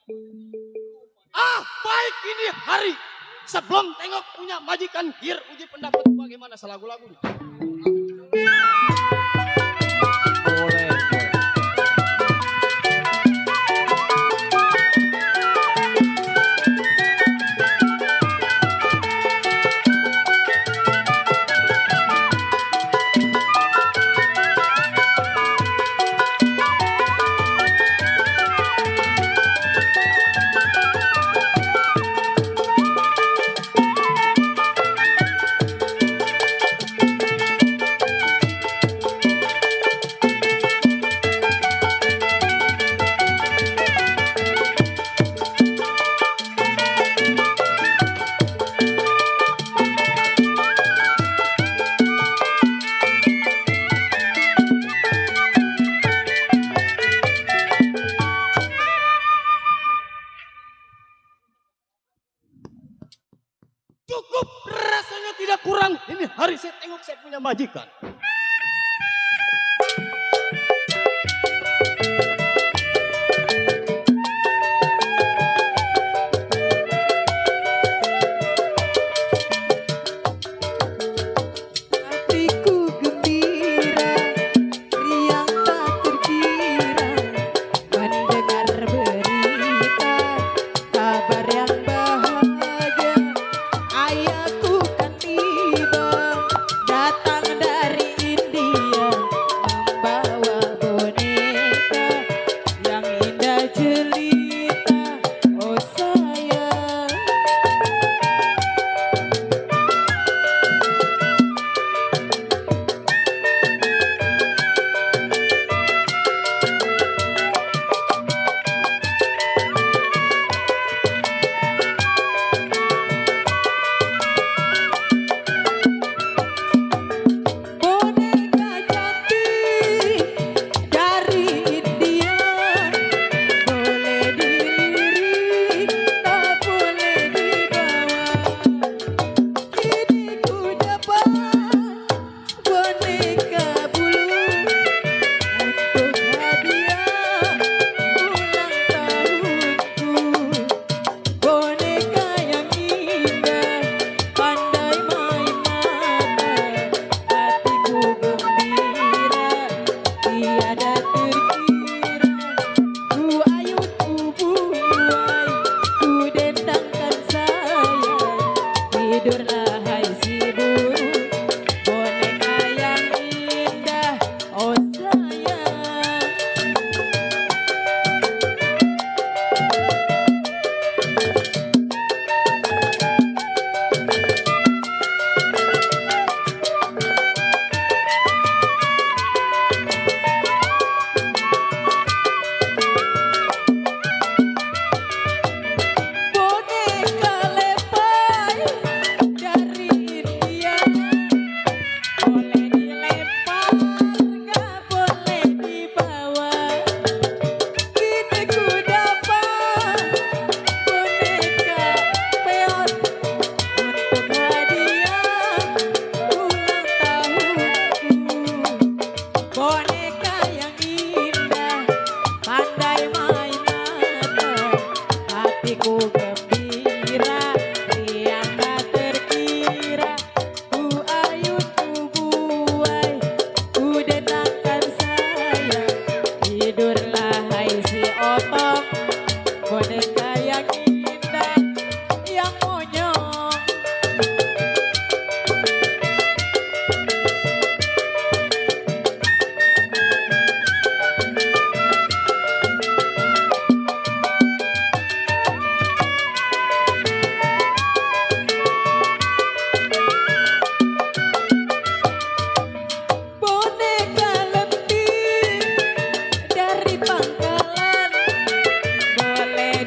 Ah, baik ini hari. Sebelum tengok punya majikan Gir, uji pendapat bagaimana lagu-lagunya. Boleh. Cukup, rasanya tidak kurang. Ini hari saya tengok saya punya majikan. Hatiku gembira, riang tak terkira mendengar berita kabar yang bahagia. Ayahku kan tiba datang dari India membawa boneka yang indah jelita. Oh sayang, boneka cantik dari India, boleh dilirik tak boleh dibawa. Kini ku dapat boneka bulu untuk hadiah ulang tahunku. Boneka yang indah, pandai main mata, hatiku gembira, tiada terkira. Ku ayut ku buai, ku dendangkan sayang, tidurlah hai si burung, boneka yang indah, oh sayang. Boneka lepai dari India, boleh dilempar, gak boleh dibawa. Kini ku dapat boneka peot untuk hadiah ulang tahunku. Boneka yang indah, pandai main mata, hatiku gembira, riang tak terkira. Ku ayut ku buai, ku dendangkan sayang, tidurlah hai si otong, boneka yang indah, yang monyong. Boneka lentik dari pangkalan, boleh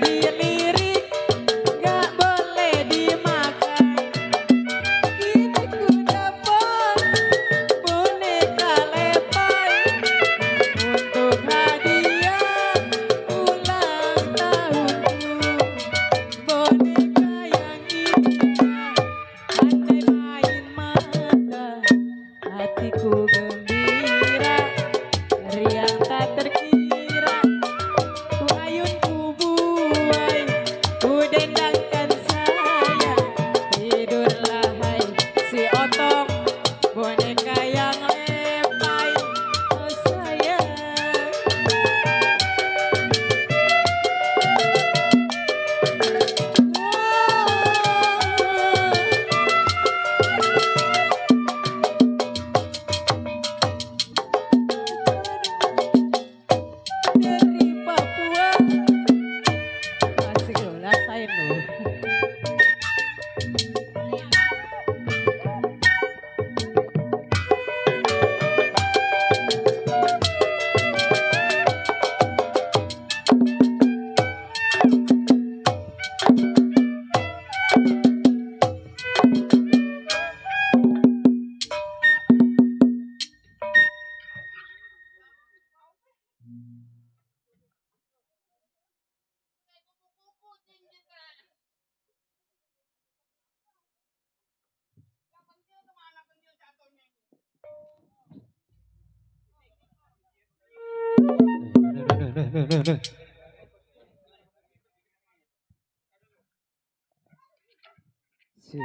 lain loh. Si.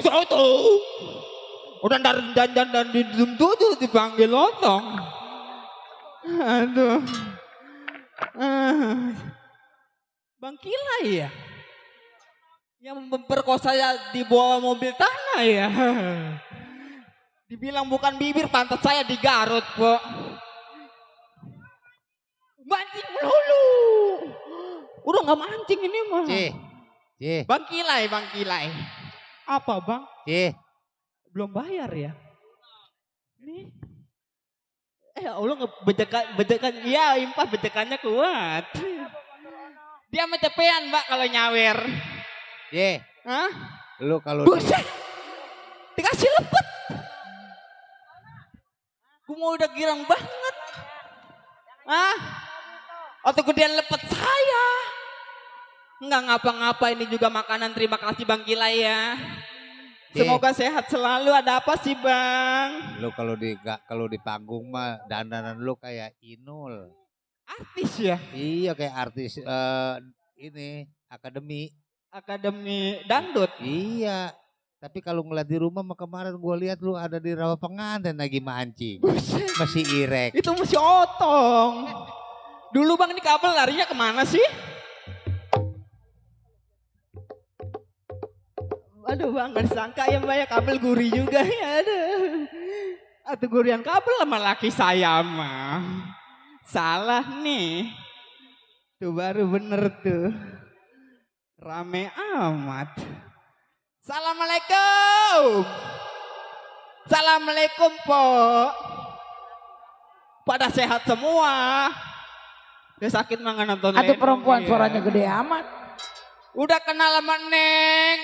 Sotong. Udah dan di tujuh dipanggil lotong. Aduh. Bang Kilai ya? Yang memperkosa ya di bawah mobil tanah ya? Dibilang bukan bibir, pantat saya digarut, Pok. Mancing melulu. Udah nggak mancing ini mah. Bang Kilai. Apa bang? Belum bayar ya? Nih. Allah bejekan, iya impah bejekannya kuat. Dia mencepean mbak kalau nyawer. Hah? Lu kalau Buset. Dikasih lepet. Gue mau udah girang banget. Atau gedean lepet saya. Enggak ngapa-ngapa, ini juga makanan. Terima kasih Bang Kilai ya. Semoga sehat selalu. Ada apa sih Bang? lu kalau di panggung mah dandanan lu kayak Inul. Artis ya? Iya kayak artis ini akademi dangdut. Iya. Tapi kalau ngeliat di rumah mah kemarin gue lihat lu ada di rawa pengantin lagi mancing. Masih irek. Itu masih otong. Dulu Bang ini kabel larinya kemana sih? Aduh Bang, gak disangka ya Mbak ya, kabel gurih juga ya. Aduh. Atau gurian kabel sama laki saya mah. Salah nih. Tuh baru bener tuh. Rame amat. Assalamualaikum. Assalamualaikum Pok. Pada sehat semua. Dia sakit mah nggak nonton. Ada perempuan ya. suaranya gede amat. Udah kenal sama Neng.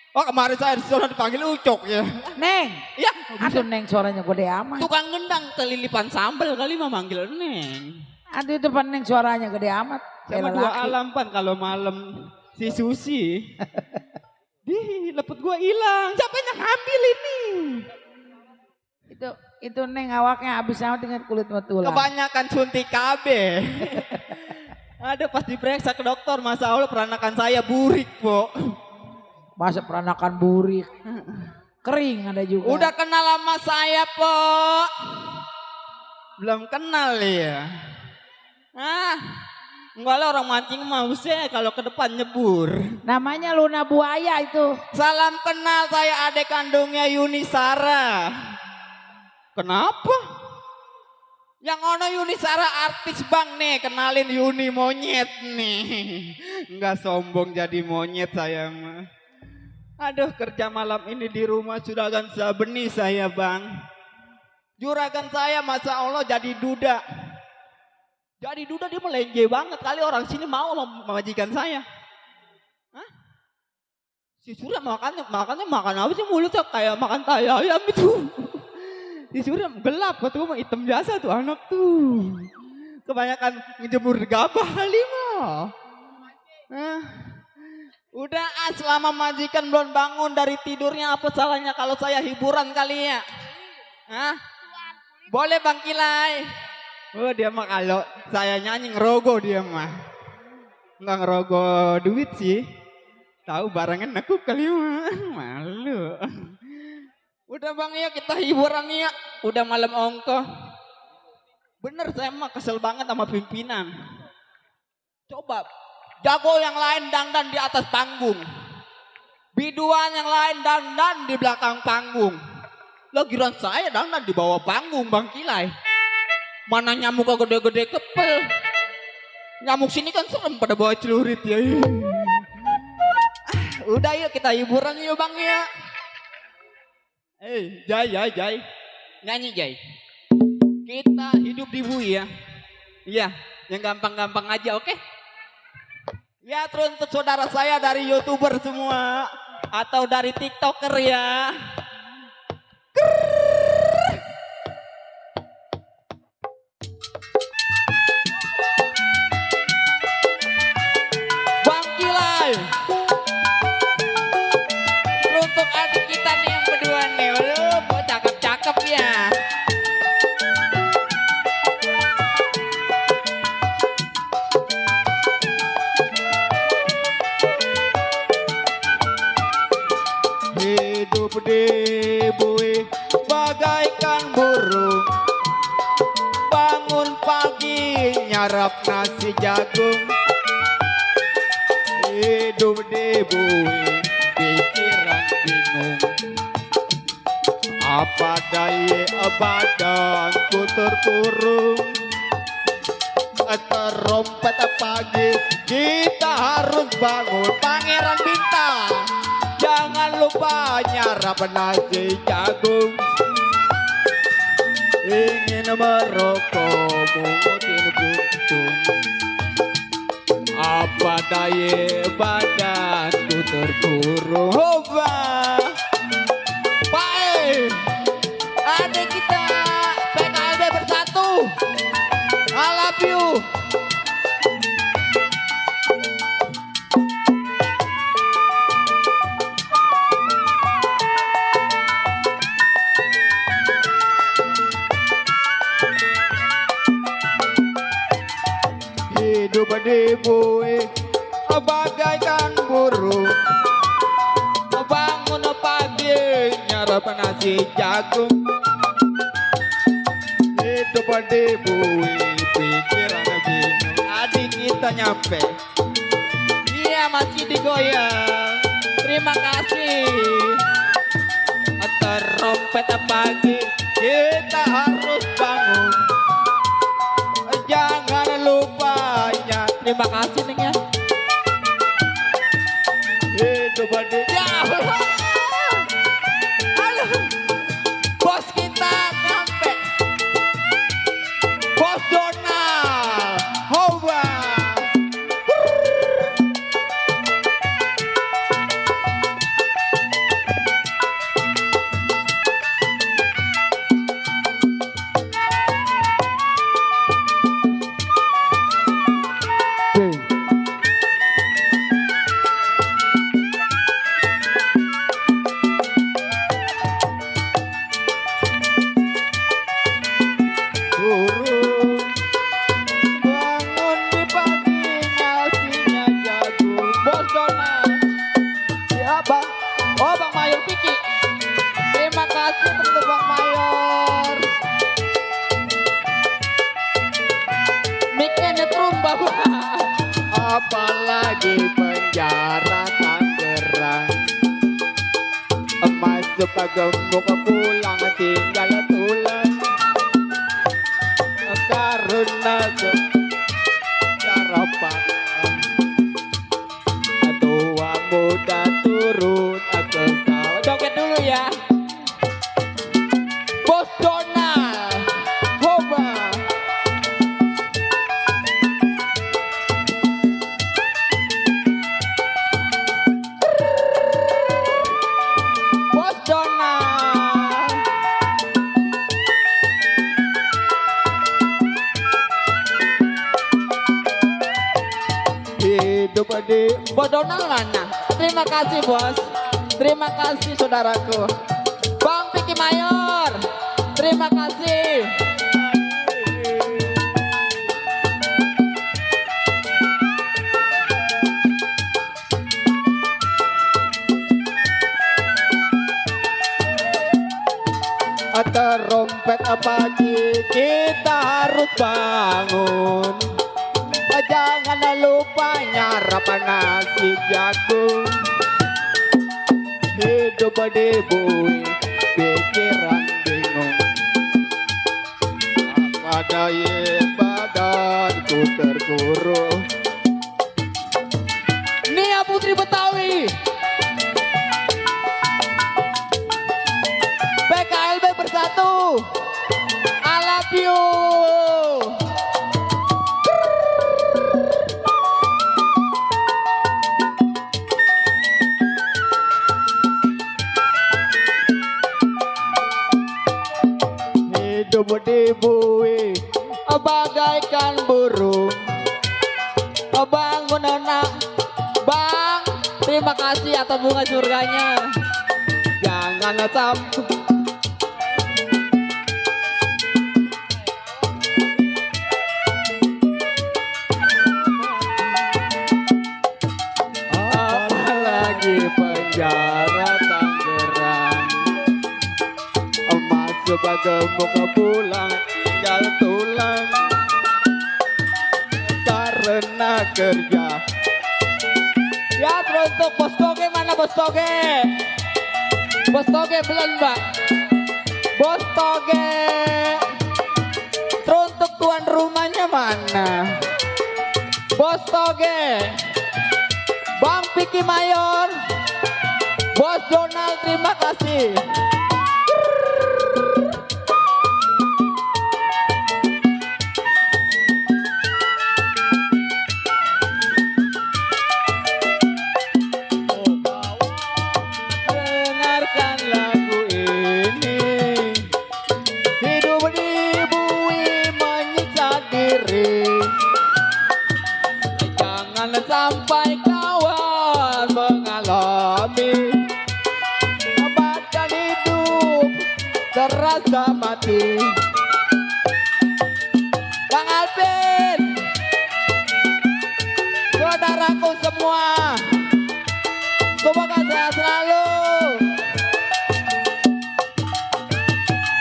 Oh kemarin saya disuruh dipanggil Ucok ya. Neng. Ya. Aduh Neng suaranya gede amat. Tukang gendang kelilipan sambal kali mah manggil Neng. Aduh itu pan Neng suaranya gede amat. Sama Kayak dua lelaki. alam pan kalau malam si Susi. Lepet gua hilang. Siapa yang ngambil ini? Itu Neng awaknya habis amat dengan kulit tulang. Kebanyakan suntik KB. Ada pas diperiksa ke dokter, masa Allah peranakan saya burik, Pok. Masa peranakan burik. Kering ada juga. Udah kenal sama saya, Pok. Belum kenal ya. Enggak lah, orang mancing mah usah kalau ke depan nyebur. Namanya Luna Buaya itu. Salam kenal, saya adik kandungnya Yuni Sara. Kenapa? Yang ono Yuni Sara artis Bang nih, kenalin Yuni monyet nih. Enggak sombong jadi monyet saya mah. Aduh, kerja malam ini di rumah juragan Sabeni saya Bang. Juragan saya Masya Allah jadi duda. Jadi duda dia melenje banget, kali orang sini mau sama majikan saya. Si Surya makannya makan apa sih mulutnya kayak makan tai ayam itu. Si Surya gelap, kata gue hitam biasa tuh anak tuh. Kebanyakan ngejemur gabah kali mah. Udah selama majikan belum bangun dari tidurnya apa salahnya kalau saya hiburan kali ya? Boleh Bang Kilai. Oh dia mah kalau saya nyanyi ngerogo dia mah. Nggak ngerogo duit sih. Tahu barangnya nekuk kali mah. Malu. Udah Bang ya kita hiburan ya. Udah malam ongkoh. Bener saya mah kesel banget sama pimpinan. Coba jago yang lain dangdan di atas panggung. Biduan yang lain dangdan di belakang panggung. Lah giliran saya dangdan di bawah panggung Bang Kilai. Mana nyamuk gede-gede kepel. Nyamuk sini kan serem pada bawa celurit ya. Udah yuk kita hiburan yuk Bang ya. Jai. Nyanyi Jai. Kita hidup di bui ya. Iya, yang gampang-gampang aja oke? Ya terus untuk saudara saya dari YouTuber semua. Atau dari TikToker ya. Bang Kilai. Untuk adik kita nih yang berdua nih. Lu cakep-cakep ya. Hidup di bui bagaikan burung. Bangun pagi nyarap nasi jagung. Hidup di bui pikiran bingung. Apa daya badanku terkurung. Terompet pagi kita harus bangun. Pangeran Bintang jangan lupa nyarap nasi jagung. Ingin merokok mungutin puntung. Apa daya badanku terkurung. Hoba baik adik kita PKLB bersatu. I love you. Hidup di bui bagaikan burung. Bangun pagi nyarap nasi jagung. Hidup di bui pikiran bingung. Adik kita nyampe. Iya masih digoyang. Terima kasih. Terompet pagi kita harus bangun. Jangan lupa ya. Terima kasih Neng ya. Hidup di halo. Bos kita nyampe. Bos Donald. Hoba. Apalagi penjara Tangerang. Masuk gemuk pulang tinggal tulang. Karena cara pandang tua muda turun ke sawah. Joget dulu ya. Bos Donald. Hoba. hidup di Bos Donald mana? Terima kasih bos. Terima kasih saudaraku. Bang Piki Mayor. Terima kasih. Terompet pagi kita harus bangun. Jangan lupa nyarap nasi jagung. Hidup di bui pikiran bingung. Apa daya badanku terkurung. Nia Putri Betawi. PKLB bersatu. I love you. Hidup di bui bagaikan burung. Bangun anak. Bang, terima kasih atas bunga surganya. Jangan sampai penjara Tangerang, masuk gemuk pulang tinggal tulang karena kerja. Ya terus untuk Bos Toge mana Bos Toge? Bos Toge belum mbak. Bos Toge. Terus untuk tuan rumahnya mana? Bos Toge. Bang Piki Mayor, Bos Donald, terima kasih. Dengarkan lagu ini. Hidup di bui menyiksa diri. Jangan sampai mengalami badan hidup terasa mati. Bang Alvin, saudaraku semua, semoga sehat selalu.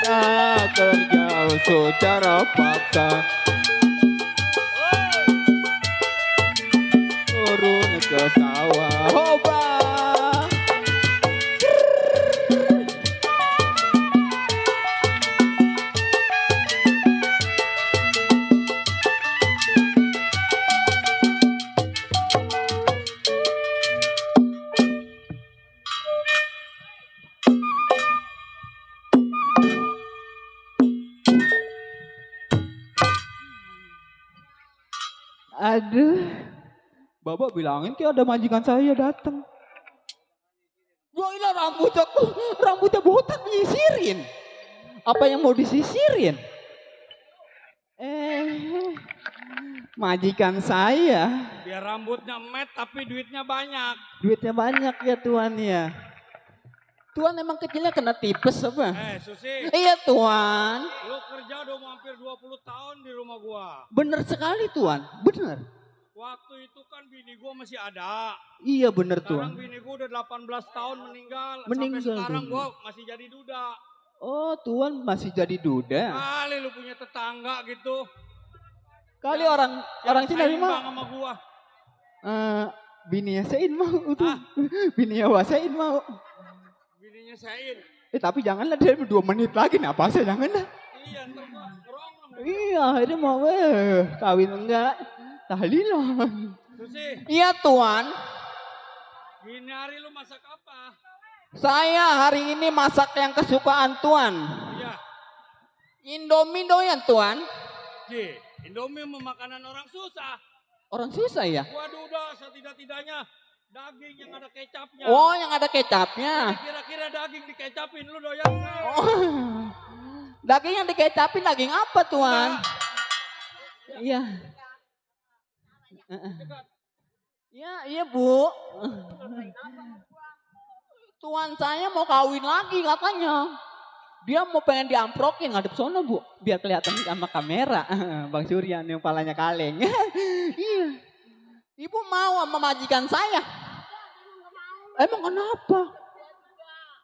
Nah, kerja secara paksa. Turun ke sawah. Hoba. Aduh. Bapak bilangin kayak ada majikan saya datang. Gua ini rambutnya botak menyisirin. Apa yang mau disisirin? Majikan saya. Biar rambutnya met tapi duitnya banyak. Duitnya banyak ya Tuan ya. Tuan emang kecilnya kena tipes apa? Susi. Iya Tuan. Lu kerja udah mau hampir 20 tahun di rumah gua. Bener sekali Tuan, bener. Waktu itu kan bini gua masih ada. Iya bener Sekarang Tuan. bini gua udah 18 tahun meninggal. Meninggal, Sampai sekarang Tuan. gua masih jadi duda. Oh Tuan masih jadi duda. Kali lu punya tetangga gitu. Kali orang sini dari Seimbang mana? sama gua. Bininya Sein mau tuh. Bininya Wasain mau. Bininya Sain. Tapi janganlah dia 2 menit lagi apa sih jangan dah. Iya ntar gua ngerong. Iya dia mau kawin enggak. Tahlilan. Susi, Iya Tuan. gini hari lu masak apa? Saya hari ini masak yang kesukaan Tuan. Iya. Indomie doyan Tuan. Ji, Indomie makanan orang susah. Orang susah ya? Gua duda setidak-tidaknya daging yang ada kecapnya. Oh yang ada kecapnya. Kira-kira daging dikecapin lu doyan nggak? Oh. Daging yang dikecapin daging apa Tuan? Iya. Iya Bu. Tuan saya mau kawin lagi katanya. Dia mau pengen diamprokin ngadep sono Bu. Biar kelihatan sama kamera. Bang Suryan yang palanya kaleng. Iya. Ibu mau sama majikan saya. Emang kenapa?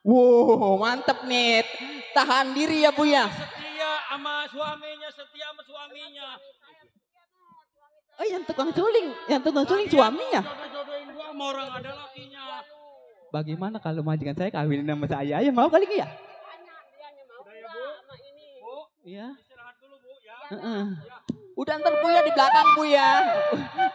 Wow mantep nih. Tahan diri ya Bu ya. Setia sama suaminya, setia sama suaminya. Oh yang tukang suling suaminya. Jodoh-jodohin gua sama orang ada lakinya. Bagaimana kalau majikan saya kawinin sama saya? Ya mau kali ya? Udah ya Bu? Bu, Iya. istirahat dulu Bu ya. Heeh. Udah ntar Bu ya di belakang Bu ya.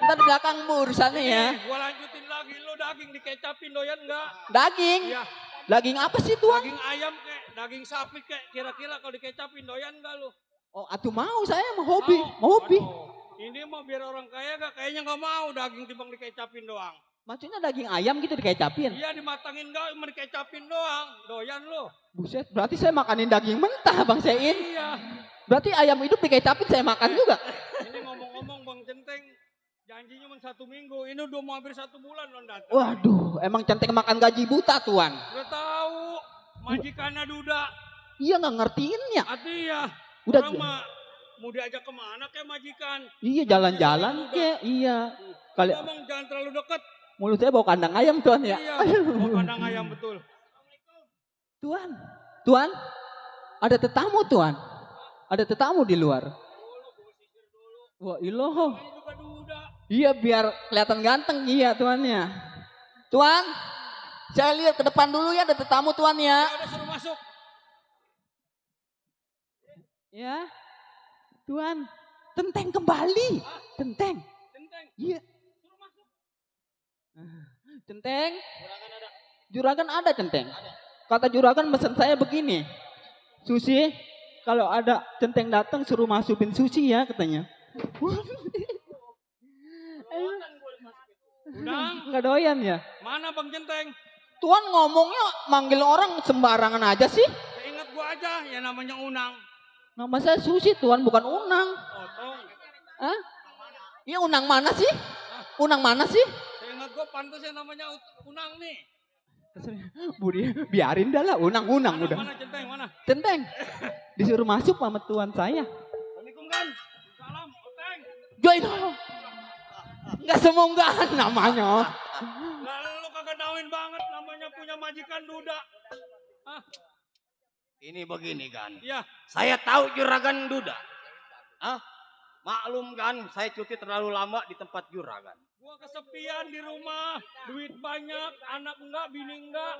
Ntar di belakang Bu urusannya ya. Gua lanjutin lagi, lu daging dikecapin doyan enggak? Daging. Iya. Daging apa sih Tuan? Daging ayam kek, daging sapi kek, kira-kira kalau dikecapin doyan enggak lu? Oh atuh mau saya mau hobi. Mau hobi. Aduh, ini mau biar orang kaya gak? Kayaknya gak mau daging timbang dikecapin doang. Maksudnya daging ayam gitu dikecapin. Iya dimatangin gak, cuma dikecapin doang. Doyan lu. Buset, berarti saya makanin daging mentah Bang Sein. Iya. Berarti ayam hidup dikecapin saya makan juga. Ini ngomong-ngomong Bang Centeng, janjinya cuma 1 minggu. Ini udah mau hampir 1 bulan lo datang. Waduh, emang centeng makan gaji buta Tuan. Udah tahu majikannya duda. Iya nggak ngertiinnya. Artinya Udah orang mah mau diajak kemana kayak majikan. iya jalan-jalan ke, iya. Kali Ngomong jangan terlalu deket. mulut saya bau kandang ayam Tuan ya. Iya, mau kandang ayam betul. Tuan, Tuan, ada tetamu Tuan. Ada tetamu di luar. Wah iloh. Ini juga duda. Iya biar kelihatan ganteng iya Tuannya. Tuan, saya lihat ke depan dulu ya ada tetamu Tuan ya. Ya udah suruh masuk. Ya, Tuan, Tenteng kembali. Tenteng, Centeng, iya. suruh masuk. Centeng, Juragan ada. juragan ada Centeng. Kata juragan mesen saya begini. Susi, kalau ada Centeng datang suruh masukin sushi ya katanya. Udang, Enggak doyan ya. mana Bang Centeng? Tuan ngomongnya manggil orang sembarangan aja sih. Seingat gua aja, ya namanya Unang. Nama saya Susi Tuan bukan Unang. Otong. Hah? Iya Unang mana sih? Unang mana sih? Seingat gua pantas ya namanya Unang nih. Budi, biarin dah lah Unang-Unang Mana, udah. mana Centeng, mana? Centeng, disuruh masuk sama tuan saya. Assalamualaikum kan? Salam, Oteng. Join. Enggak semonggahan namanya. Lah lu kagak nawin banget namanya punya majikan duda. Ini begini kan, Iya, saya tahu juragan duda. Maklum kan, saya cuti terlalu lama di tempat juragan. gua kesepian di rumah, duit banyak, anak enggak, bini enggak.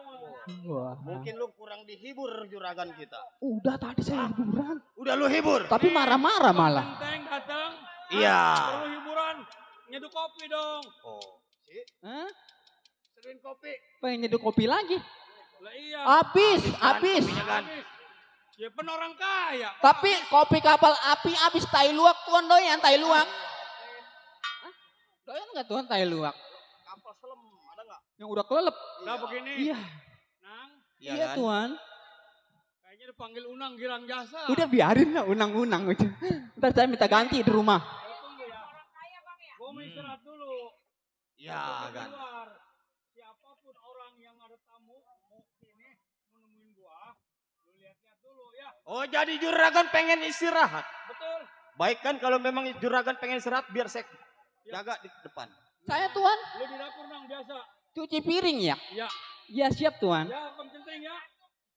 Wah. Mungkin lu kurang dihibur juragan kita. Udah tadi saya hiburan. Udah lu hibur? Tapi marah-marah malah. Centeng datang. Iya. Perlu hiburan, nyeduh kopi dong. Oh, Hah? seduhin kopi. Pengen nyeduh kopi lagi? Lah iya. Habis. Kopinya kan. Habis. Ya pen orang kaya. Tapi kopi kapal api habis tai luwak tuan doyan tai luwak. Hah? Doyan nggak tuan tai luwak? Kapal selam ada nggak? Yang udah kelelep. Nah begini. Iya. Nang, Iya kan? tuan. kayaknya dipanggil Unang girang jasa. Udah biarin lah unang-unang udah. Ntar saya minta ganti di rumah. Tunggu ya. Gua mau istirahat dulu. Iya Di kan. luar. Siapapun orang yang ada tamu mau sini mau nemuin gua, lu lihat-lihat dulu ya. Oh jadi juragan pengen istirahat. Betul. Baik kan kalau memang juragan pengen istirahat biar saya jaga di depan. Saya tuan Lu di dapur Nang biasa. cuci piring ya? Ya. Iya siap tuan. Ya, Bang Centeng ya.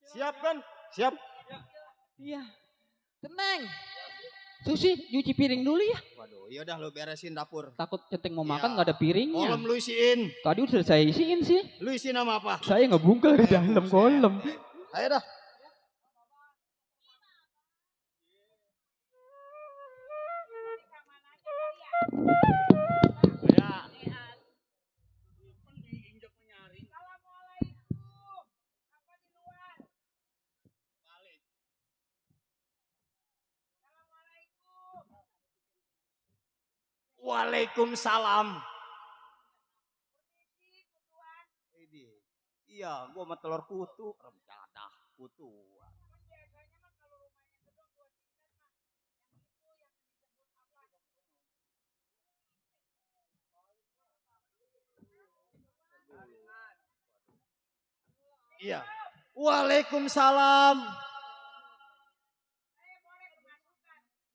Siap kan? Siap. Iya. Tenang. Susi cuci piring dulu ya. Waduh, yaudah lu beresin dapur. Takut centeng mau Iya. makan nggak ada piringnya. Kolom lu isiin. Tadi udah saya isiin sih. Lu isi nama apa? Saya ngebungkel di dalam kolom. Ayo dah. Ya. Diinjak menyaring. Waalaikumsalam. Iya, gua sama telur kutu, remcadah kutu. Iya. Waalaikumsalam.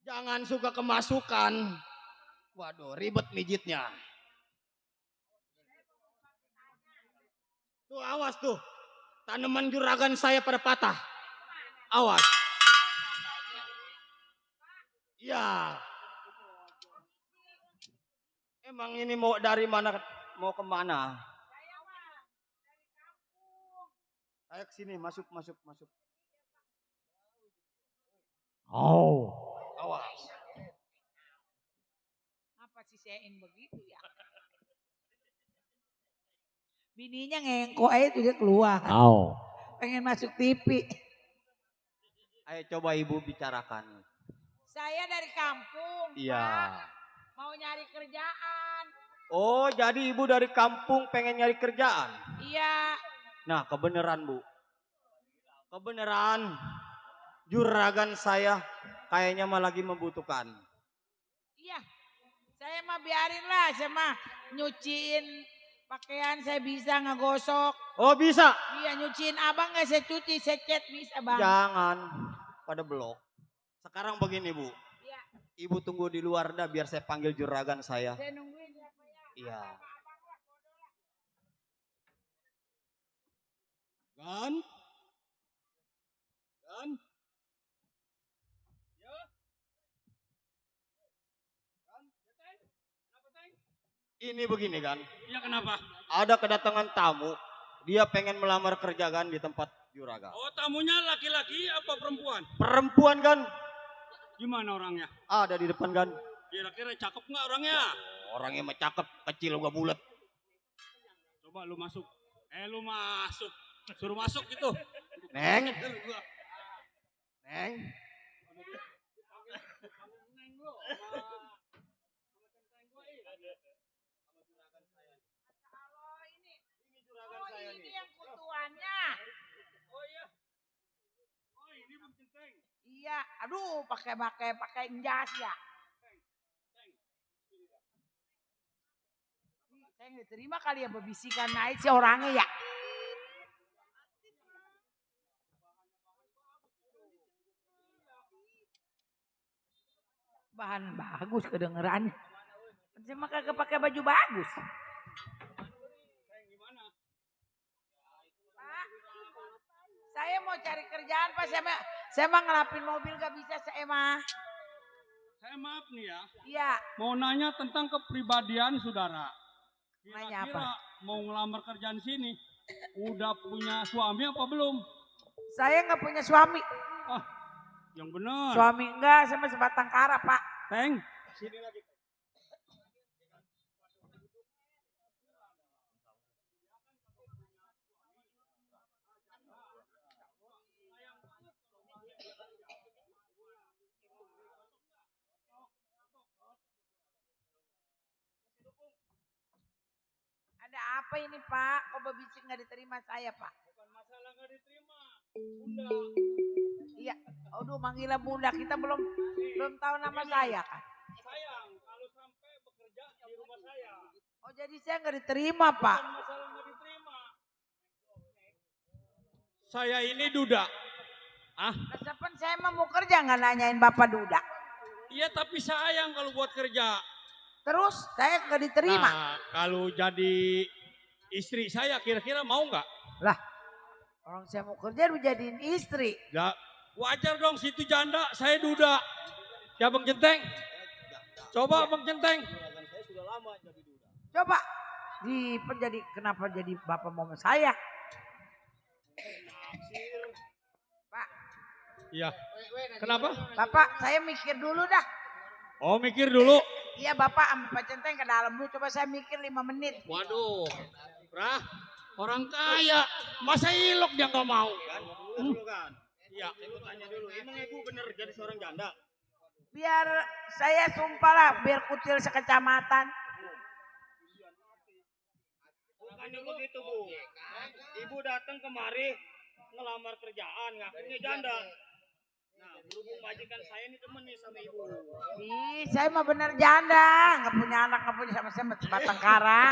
Jangan suka kemasukan. Waduh, ribet mijitnya. Tuh awas tuh. Tanaman juragan saya pada patah. Awas. Ya. Emang ini mau dari mana, mau kemana? Ayo ke sini, masuk. Oh. Awas. Apa sih sein begitu ya? Bininya ngengko aja tuh dia keluar. Oh. Pengen masuk TV. Ayo coba ibu bicarakan. Saya dari kampung. Iya. Pak. Mau nyari kerjaan. Oh, jadi ibu dari kampung pengen nyari kerjaan? Iya. Nah, kebenaran bu. Kebenaran. Juragan saya kayaknya mah lagi membutuhkan. Iya. Saya mah biarin lah. Saya mah nyuciin pakaian saya bisa ngegosok. Oh bisa. Iya nyuciin abang gak saya cuci, saya cat bisa bang. Jangan pada blok. Sekarang begini bu. Iya. Ibu tunggu di luar dah biar saya panggil juragan saya. Saya nungguin ya Pak ya. Iya. Gan. Ini begini kan. Iya kenapa? Ada kedatangan tamu. Dia pengen melamar kerja kan di tempat juragan. Oh tamunya laki-laki apa perempuan? Perempuan kan. Gimana orangnya? Ada di depan kan. Kira-kira cakep nggak orangnya? Orangnya mah cakep, kecil gak bulat. Coba lu masuk. Lu masuk. Suruh masuk gitu. Neng. Neng. Ini yang kutuannya. Oh iya. Oh ini Bang Centeng. Iya, aduh pakai jas ya. Saya nggak terima kali ya berbisikan naik si orangnya ya. Bahan bagus kedengerannya. Saya mah kagak pakai baju bagus. Pak, saya mau cari kerjaan Pak. Saya mah ngelapin mobil gak bisa saya mah. Saya maaf nih ya. Iya. Mau nanya tentang kepribadian saudara. Nanya Kira-kira apa? mau ngelamar kerjaan sini. Udah punya suami apa belum? Saya nggak punya suami. Ah, yang benar. Suami enggak, saya mah sebatang kara Pak. Teng. Ada apa ini Pak? Kok berbisik nggak diterima saya Pak? Bukan masalah nggak diterima. Bunda. Iya, aduh manggilnya bunda, kita belum tahu nama saya kan. Sayang, kalau sampai bekerja di rumah saya. Oh jadi saya nggak diterima Pak. Bukan masalah nggak diterima. Saya ini Duda. Ah, Nah, sepen saya mah mau kerja nggak nanyain Bapak Duda. iya tapi sayang kalau buat kerja. Terus saya nggak diterima. Nah, kalau jadi istri saya kira-kira mau nggak? Lah, orang saya mau kerja lu jadiin istri. Ya, wajar dong situ janda, saya Duda. Ya Bang Centeng. Coba Bang Centeng. Juragan saya sudah lama jadi duda. Coba jadi kenapa jadi Bapak mau sama saya? Pak, Iya. Kenapa? Bapak saya mikir dulu dah. Oh mikir dulu. Iya Bapak sama Pak Centeng ke dalam dulu. Coba saya mikir 5 menit. Waduh. Rah, orang kaya. Masa ilok dia nggak mau? Dulu kan. Iya. Saya mau tanya dulu, emang ibu bener jadi seorang janda? Biar saya sumpah lah, biar kutil sekecamatan. Bukannya begitu bu. Ibu datang kemari ngelamar kerjaan, ngakunya janda. Nah, berhubung majikan saya ini temen nih sama ibu. Ih, saya mah bener janda, nggak punya anak, nggak punya sama saya sebatang kara.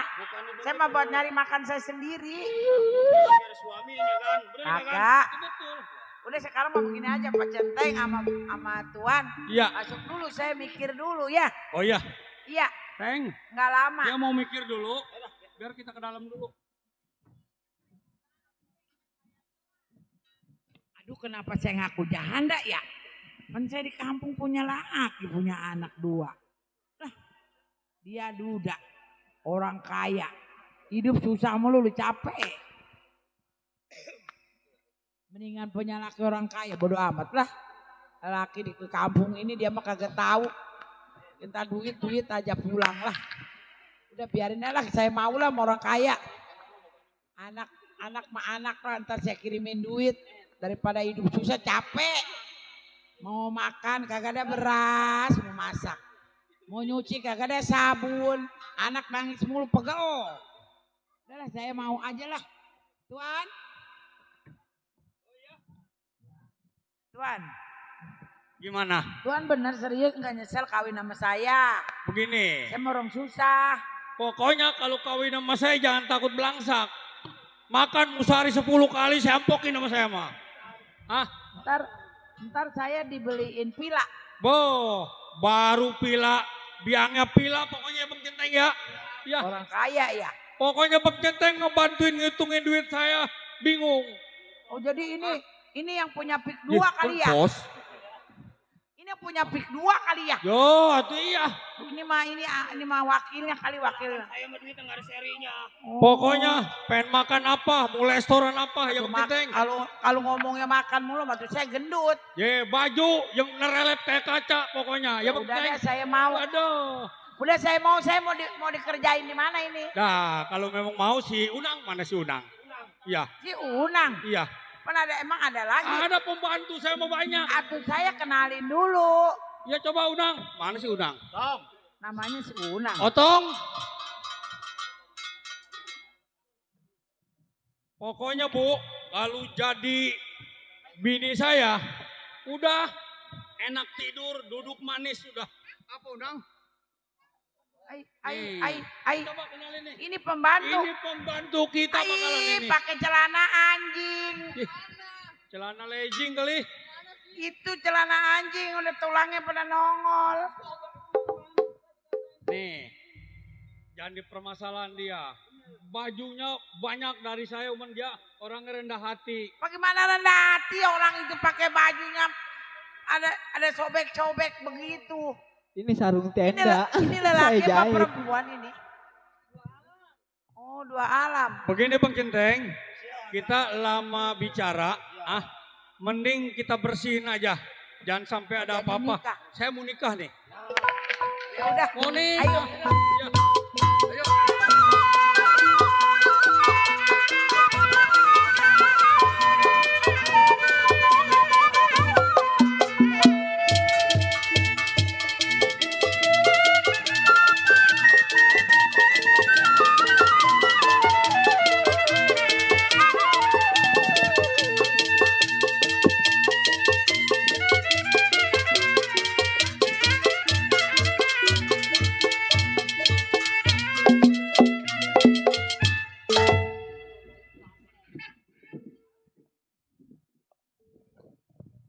Saya mah buat nyari makan saya sendiri. Nyari suaminya kan, bener nggak kan? Kagak. Itu betul. Udah sekarang mau begini aja Pak Centeng sama Tuan. Iya. Masuk dulu, saya mikir dulu ya. Oh iya, Iya, Teng. nggak lama. Dia mau mikir dulu, biar kita ke dalam dulu. Aduh, kenapa saya ngaku janda ya? Kan saya di kampung punya laki, punya anak 2. Lah, dia duda, orang kaya. Hidup susah mulu, lu capek. Mendingan punya laki orang kaya, bodo amat lah. Laki di kampung ini dia mah kagak tahu. Minta duit aja pulang lah. Udah biarin aja lah, saya mau lah sama orang kaya. Anak lah, ntar saya kirimin duit. Daripada hidup susah capek. Mau makan kagak ada beras, mau masak. Mau nyuci kagak ada sabun. Anak nangis mulu pegel. Udah lah, saya mau aja lah. Tuan. Tuan. Gimana? Tuan bener serius nggak nyesel kawin sama saya? Begini, Saya mau orang susah. pokoknya kalau kawin sama saya jangan takut belangsak. Makan sehari 10 kali saya ampokin sama saya mah. Hah? Ntar saya dibeliin pila. Boh, baru pila, biangnya pila pokoknya Bang Centeng ya. Ya, Orang kaya ya. pokoknya Bang Centeng ngebantuin ngitungin duit saya, bingung. Oh jadi ini yang punya pik 2 kali ya? Bos. Ini yang punya pik 2 kali ya? Yo, atuh iya. Ini mah wakilnya kali wakil. Saya mah duitnya nggak ada serinya. Oh. Pokoknya pengen makan apa, mau restoran apa ya Bang Centeng. Kalau ngomongnya makan mulu, maksud saya gendut. Ye, baju yang nerelep kayak kaca pokoknya ya Bang Udah deh, Centeng. saya mau. Aduh. Udah saya mau dikerjain di mana ini? Nah, kalau memang mau si Unang, mana si Unang? Iya, Si Unang. iya. Emang ada lagi? Ada pembantu saya mau banyak. Atuh saya kenalin dulu. Ya coba Unang. Mana si Unang? Namanya si Unang. Otong. Pokoknya Bu, kalau jadi bini saya, udah enak tidur, duduk manis sudah. Apa Unang? Coba kenalin nih. Ini pembantu. Ini pembantu kita bakalan ini. Pakai celana anjing. Ih, celana legging kali. Itu celana anjing udah tulangnya pada nongol. Nih, jangan dipermasalahan dia. Bajunya banyak dari saya, cuman dia orang rendah hati. Bagaimana rendah hati orang itu pakai bajunya ada sobek-sobek begitu. Ini sarung tenda. Ini lelaki Saya apa jahit. perempuan ini? Oh, 2 alam. Begini Bang Centeng, kita lama bicara, mending kita bersihin aja. Jangan sampai ada Jadi apa-apa. nikah. Saya mau nikah nih. Ya udah. Mau nih. Ayo. Ya. Ayo.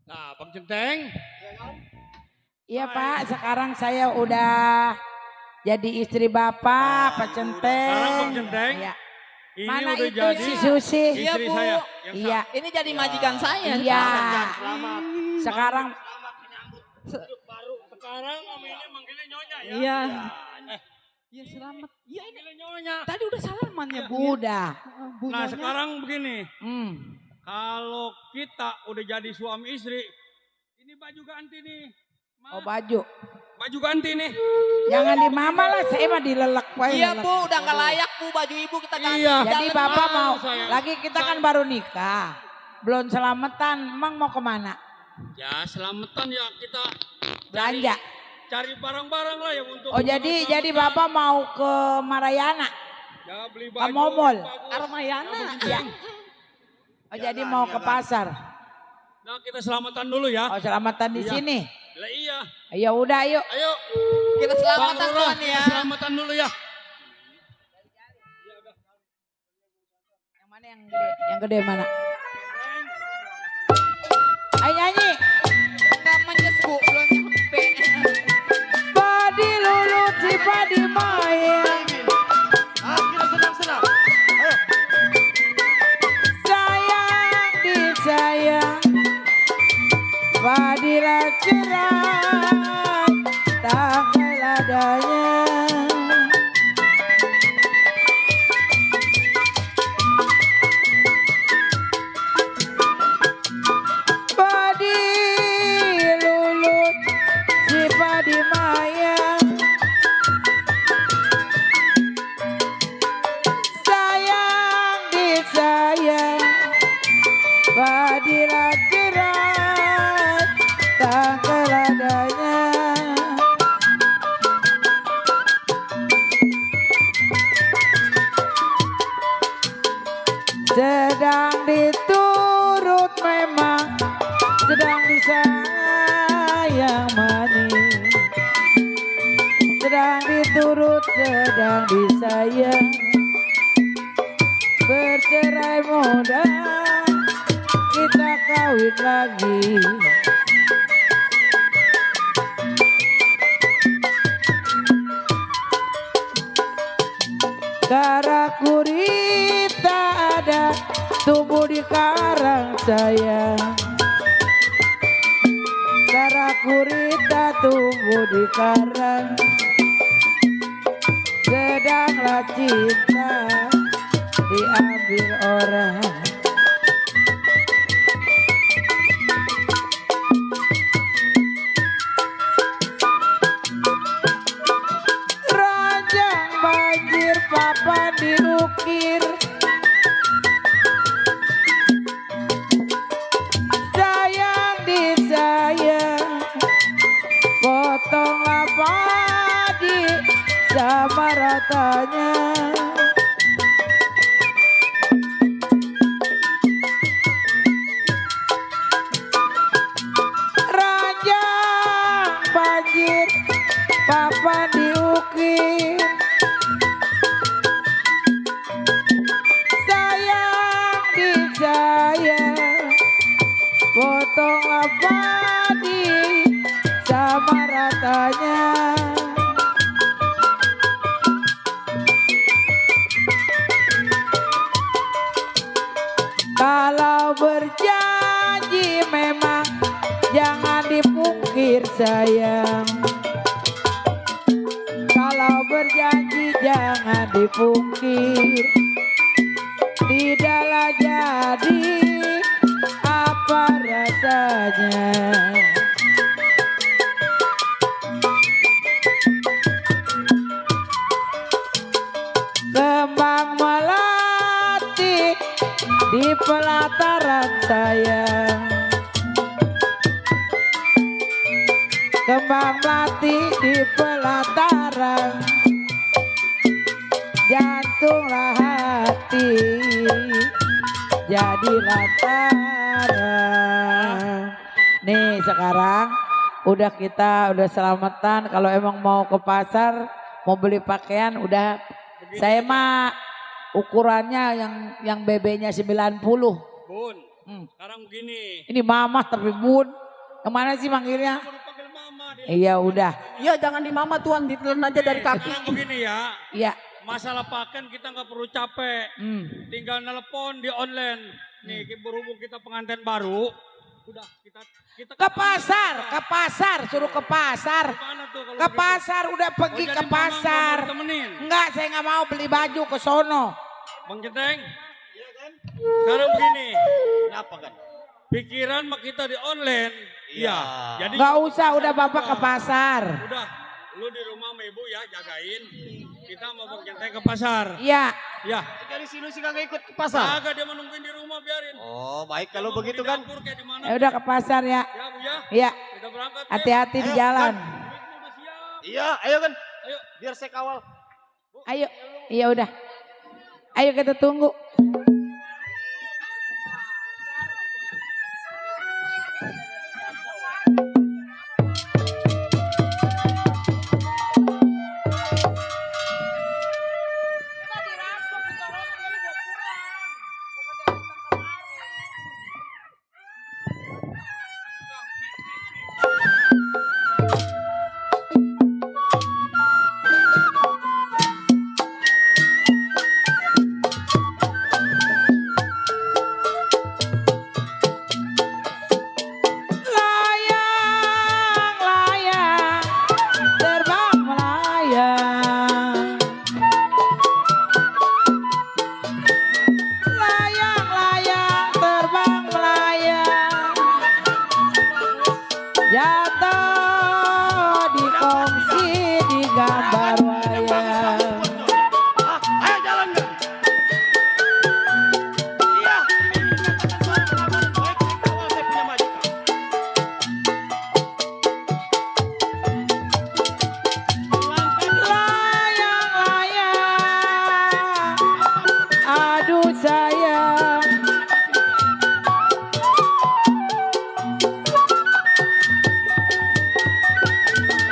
Nah, Bang Centeng. Iya Pak, sekarang saya udah jadi istri Bapak, Pak Centeng. Sekarang Bang Centeng, Iya. ini Mana udah itu jadi si Susi? Iya, istri Bu. saya. Yang Iya. Ini jadi majikan saya. Iya. Selamat. Sekarang baru sekarang namanya manggilnya Nyonya ya. Iya. Eh, Iya selamat. Iya ini. manggilnya Nyonya. Tadi udah salaman ya Bu. udah. Bu Nah, Nyonya. sekarang begini. Hmm. Kalau kita udah jadi suami istri, ini baju ganti nih. Ma, Oh baju. baju ganti nih. Jangan di mama lah, saya mah dilelek wae. Iya lelek. Bu, udah nggak layak Bu baju ibu kita ganti. Iya. Jadi Jalan, Bapak Bu. mau, sayang. lagi kita kan baru nikah. Belum selamatan, emang mau kemana? Ya, selamatan ya kita Belanja. cari barang-barang lah yang untuk Oh jadi Bapak mau ke Marayana? ya beli Ke baju. Momol. bagus. Ramayana. Ya, Oh jadi mau ke pasar? Nah kita selamatan dulu ya. Oh, selamatan di Iya. sini. Lah iya. Ya udah, ayo. Ayo. Kita Bang selamatan Lurah, Tuhan kita ya. selamatan dulu ya. Yang mana yang gede? Yang gede mana? Ayo nyanyi. Enggak manjas Bu, belum nyampe. Padi lulut si padi main. Ah, kita senang-senang. Ayo. Sayang disayang. Padilah cerai. Tak keladanya. Padi lulut si padi mayang. Sayang disayang. Padilah cerai tak keladanya. Sedang diturut memang, sedang disayang manis. Sedang diturut, sedang disayang. Bercerai muda, kita kawin lagi. Karakuri tak ada tumbuh di karang sayang. Karakuri tak tumbuh di karang. Sedanglah cinta diambil orang. Ranjang banjir papan diukir. Sayang disayang. Potonglah padi sama ratanya. Ranjang banjir papan diukir. Sayang disayang. Potonglah padi sama ratanya. Kalau berjanji memang jangan dipungkir sayang. Kalau berjanji jangan dipungkir. Tidaklah jadi apa rasanya. Kembang melati di pelataran sayang. Kembang melati di pelataran. Jantunglah hati jadi lantaran. Nih sekarang udah selamatan. Kalau emang mau ke pasar mau beli pakaian udah. Saya mah ukurannya yang BB-nya 90. Bun, Hmm. sekarang begini. Ini mama tapi bun. Kemana sih manggilnya? Baru panggil mama dia. Iya udah. Ya jangan di mama Tuhan, ditelan aja dari kaki. Sekarang begini ya. Iya. Masalah pakaian kita nggak perlu capek. Tinggal nelpon di online. Nih berhubung kita pengantin baru. Udah kita Ke pasar, suruh ke pasar. Gimana tuh kalau Ke begitu? pasar, udah pergi Oh, ke jadi Mamang nggak pasar. mau ditemenin? Enggak, saya nggak mau beli baju ke sono. Bang Centeng. Sekarang begini. Kenapa kan? Pikiran mah kita di online. Iya. Jadi Nggak usah, udah bapak ke pasar. Udah. Lu di rumah sama ibu ya jagain. Kita mau Bang Centeng ke pasar. Iya. Ya. Dari sini sih kagak ikut ke pasar. Agak dia menungguin di rumah biarin. Oh, baik kalau Dia mau begitu di kan. dapur kayak di mana. Ya udah ke pasar ya. Ya Bu ya. Iya. Kita berangkat. ya. Hati-hati di Ayo, jalan. Duitmu udah siap. Iya, ayo kan. Ayo. Biar saya kawal. Ayo. Iya udah. Ayo kita tunggu. saya.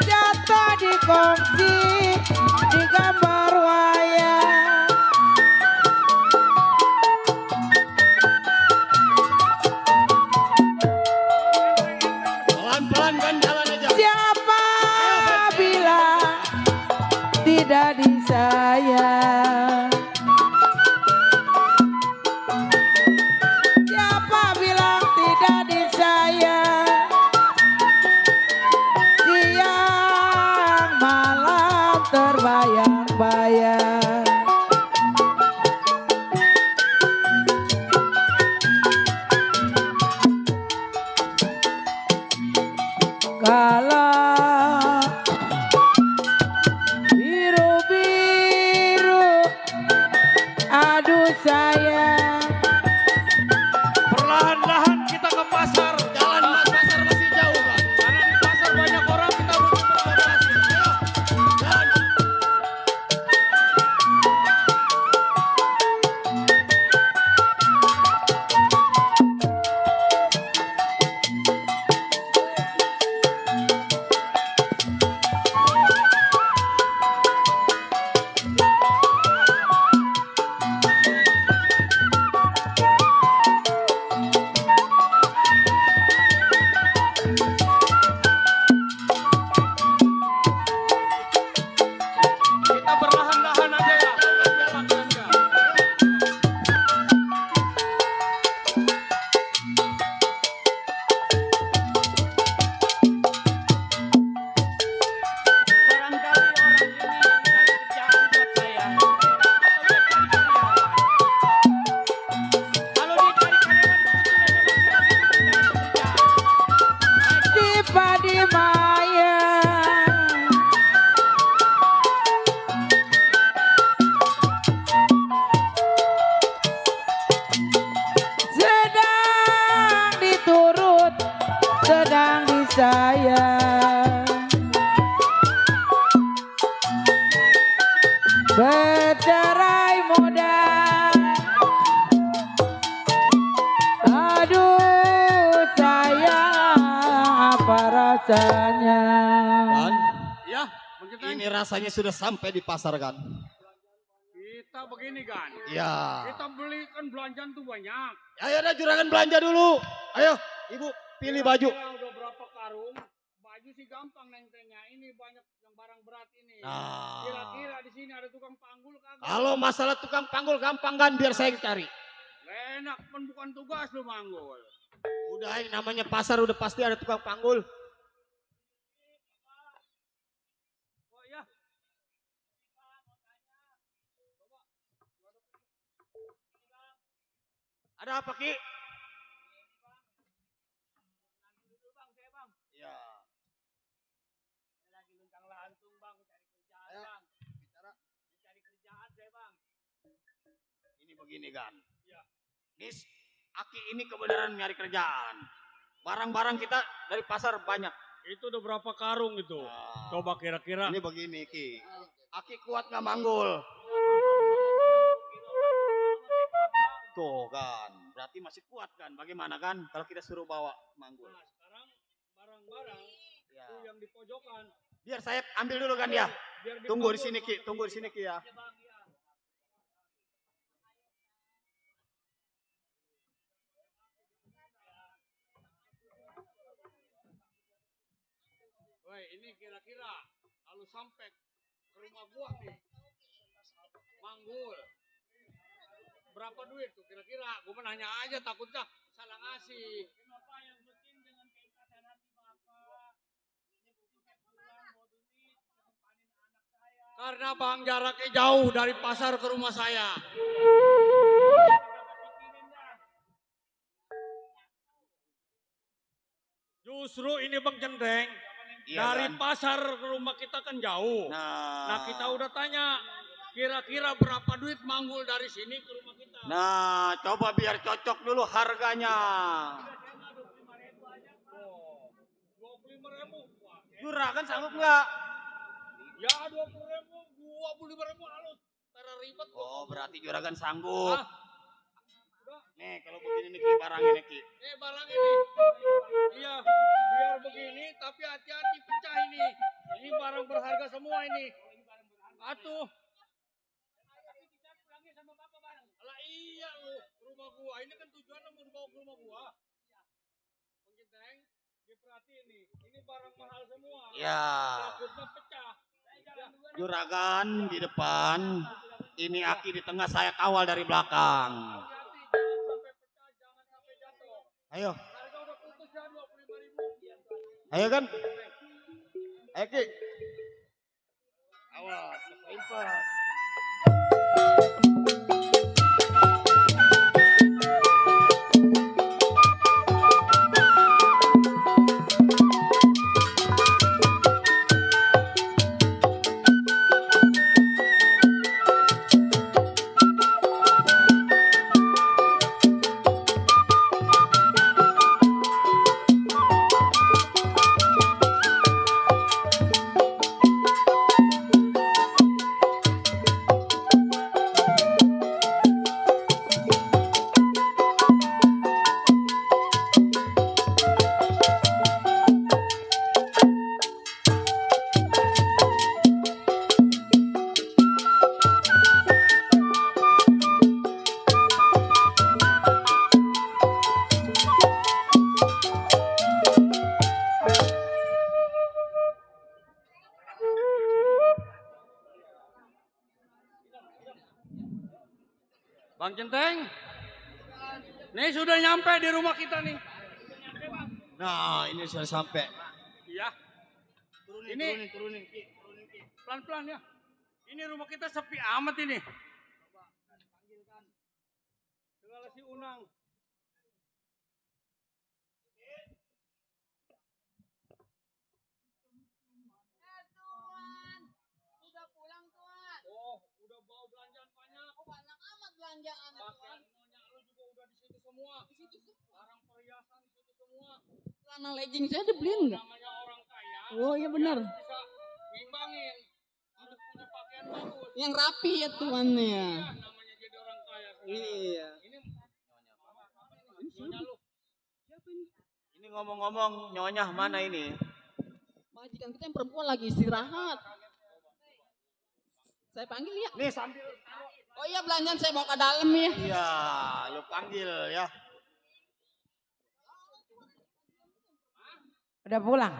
Jatuh di kongsi di gambar wayang. Pelan-pelan kan jalan aja. Siapa bilang tidak disayang? Siapa bilang tidak disayang? Siang malam terbayang-bayang. Kalau biru-biru, aduh sayang. Perlahan-lahan kita ke pasar. Jalan Mas, pasar masih jauh Mas. Karena di pasar banyak orang, kita butuh beradaptasi. Ayo, jalan. Kita perlahan-lahan aja ya. Jalan aja. Barangkali orang ini mencari kerjaan buat saya. Kalau dia cari karyawan, kebetulan memang saya lagi mencari kerjaan. Di Padimaya, sedang diturut, sedang disayang. Bercerai muda, aduh sayang apa rasanya. Dan Ya, begitu. ini rasanya sudah sampai di pasar kan. Kita begini kan. Iya. Kita beli kan belanjaan tuh banyak. Ayo dah juragan belanja dulu. Ayo, Ibu pilih baju. Kira-kira udah berapa karung? Baju sih gampang nengtenya. Ini banyak yang barang berat ini. Nah, Kira-kira di sini ada tukang panggul kagak? kalau masalah tukang panggul gampang kan biar saya cari. Enak kan bukan tugas lu manggul. Udah ini namanya pasar udah pasti ada tukang panggul. Oh ya. Ada apa Ki? Ya. Lagi luntang lantung bang, cari kerjaan Ayo, bang. bicara. Cari kerjaan saya bang. Ini begini kan. Ya. Nis, Aki ini kebenaran nyari kerjaan. Barang-barang kita dari pasar banyak. Itu udah berapa karung itu? Nah, Coba kira-kira. ini begini Ki. Aki kuat nggak manggul? Tuh kan, berarti masih kuat kan? Bagaimana kan kalau kita suruh bawa manggul? Nah sekarang barang-barang Ya. itu yang di pojokan. Biar saya ambil dulu kan ya. Biar Tunggu di dipanggul sini sama Ki, tunggu di sini Ki ya. Ya, Bang, ya. Woi, ini kira-kira kalau sampai ke rumah gua nih, manggul, berapa duit tuh kira-kira? Gua menanya aja takutnya salah ngasih. Karena bang jaraknya jauh dari pasar ke rumah saya. Justru ini bang Centeng, Iya dari kan? pasar ke rumah kita kan jauh. Nah, Nah kita udah tanya, kira-kira berapa duit manggul dari sini ke rumah kita? Nah, coba biar cocok dulu harganya. 25.000. Juragan sanggup nggak? Ya 20.000, 25.000 halus. Cara ribet. Oh, berarti juragan sanggup. Hah? Nih kalau begini nih Ki, barangnya nih Ki. Barang ini. Iya, biar begini tapi hati-hati pecah ini. Ini barang berharga semua ini. Atuh. Lah iya lu, rumah gua. Ini kan tujuannya mau dibawa ke rumah gua. Bang Genteng, diperhatiin nih. Ini barang mahal semua. Ya. Takutnya pecah. Ya. Juragan di depan, ini Aki di tengah, saya kawal dari belakang. Hati-hati, jangan sampai pecah, jangan sampai jatuh. Ayo, Harga udah putus ya 25.000. ayo kan. Ayo Ki. Awas, keselimpet. Bang Centeng, nih sudah nyampe di rumah kita nih. Nah, ini sudah sampai. Iya, Turunin Ki. pelan-pelan ya. Ini rumah kita sepi amat ini. Segala si Unang. Udah pulang tuan. Oh, udah bawa belanjaan banyak. Oh banyak amat belanjaan tuan. Pakaian nyonya lu juga udah di situ semua. Barang perhiasan di situ semua. Celana legging saya dibeliin nggak? Namanya orang kaya. Oh iya benar. Bisa ngimbangin. Harus punya pakaian bagus. Yang rapi ya tuan ya. Iya, namanya jadi orang kaya. Iya. Ini nyonya lu. Ini ngomong-ngomong nyonya mana ini? Majikan kita yang perempuan lagi istirahat. Saya panggil ya. Nih sambil. Oh iya belanjaan saya bawa ke dalam ya. Iya, lu panggil ya. Udah pulang?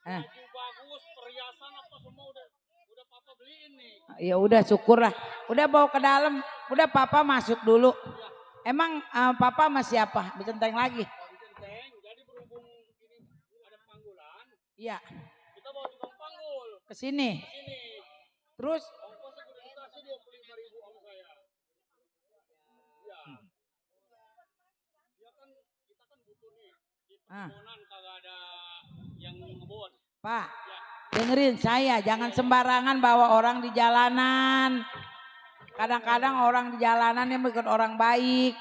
Baju bagus, perhiasan apa semua udah papa beliin nih. Ya udah syukur lah. Udah bawa ke dalam. Udah papa masuk dulu. Emang papa sama siapa? Becenteng lagi? Centeng, jadi berhubung ini ada panggulan, Iya. kita bawa tukang panggul Ke sini. sini. Terus Ongkosnya udah dikasih 25.000 sama saya. Iya. Ya kan kita kan butuh nih di perkebunan kagak ada yang ngebon. Pak, dengerin saya, jangan sembarangan bawa orang di jalanan. Kadang-kadang orang di jalanan yang bukan orang baik.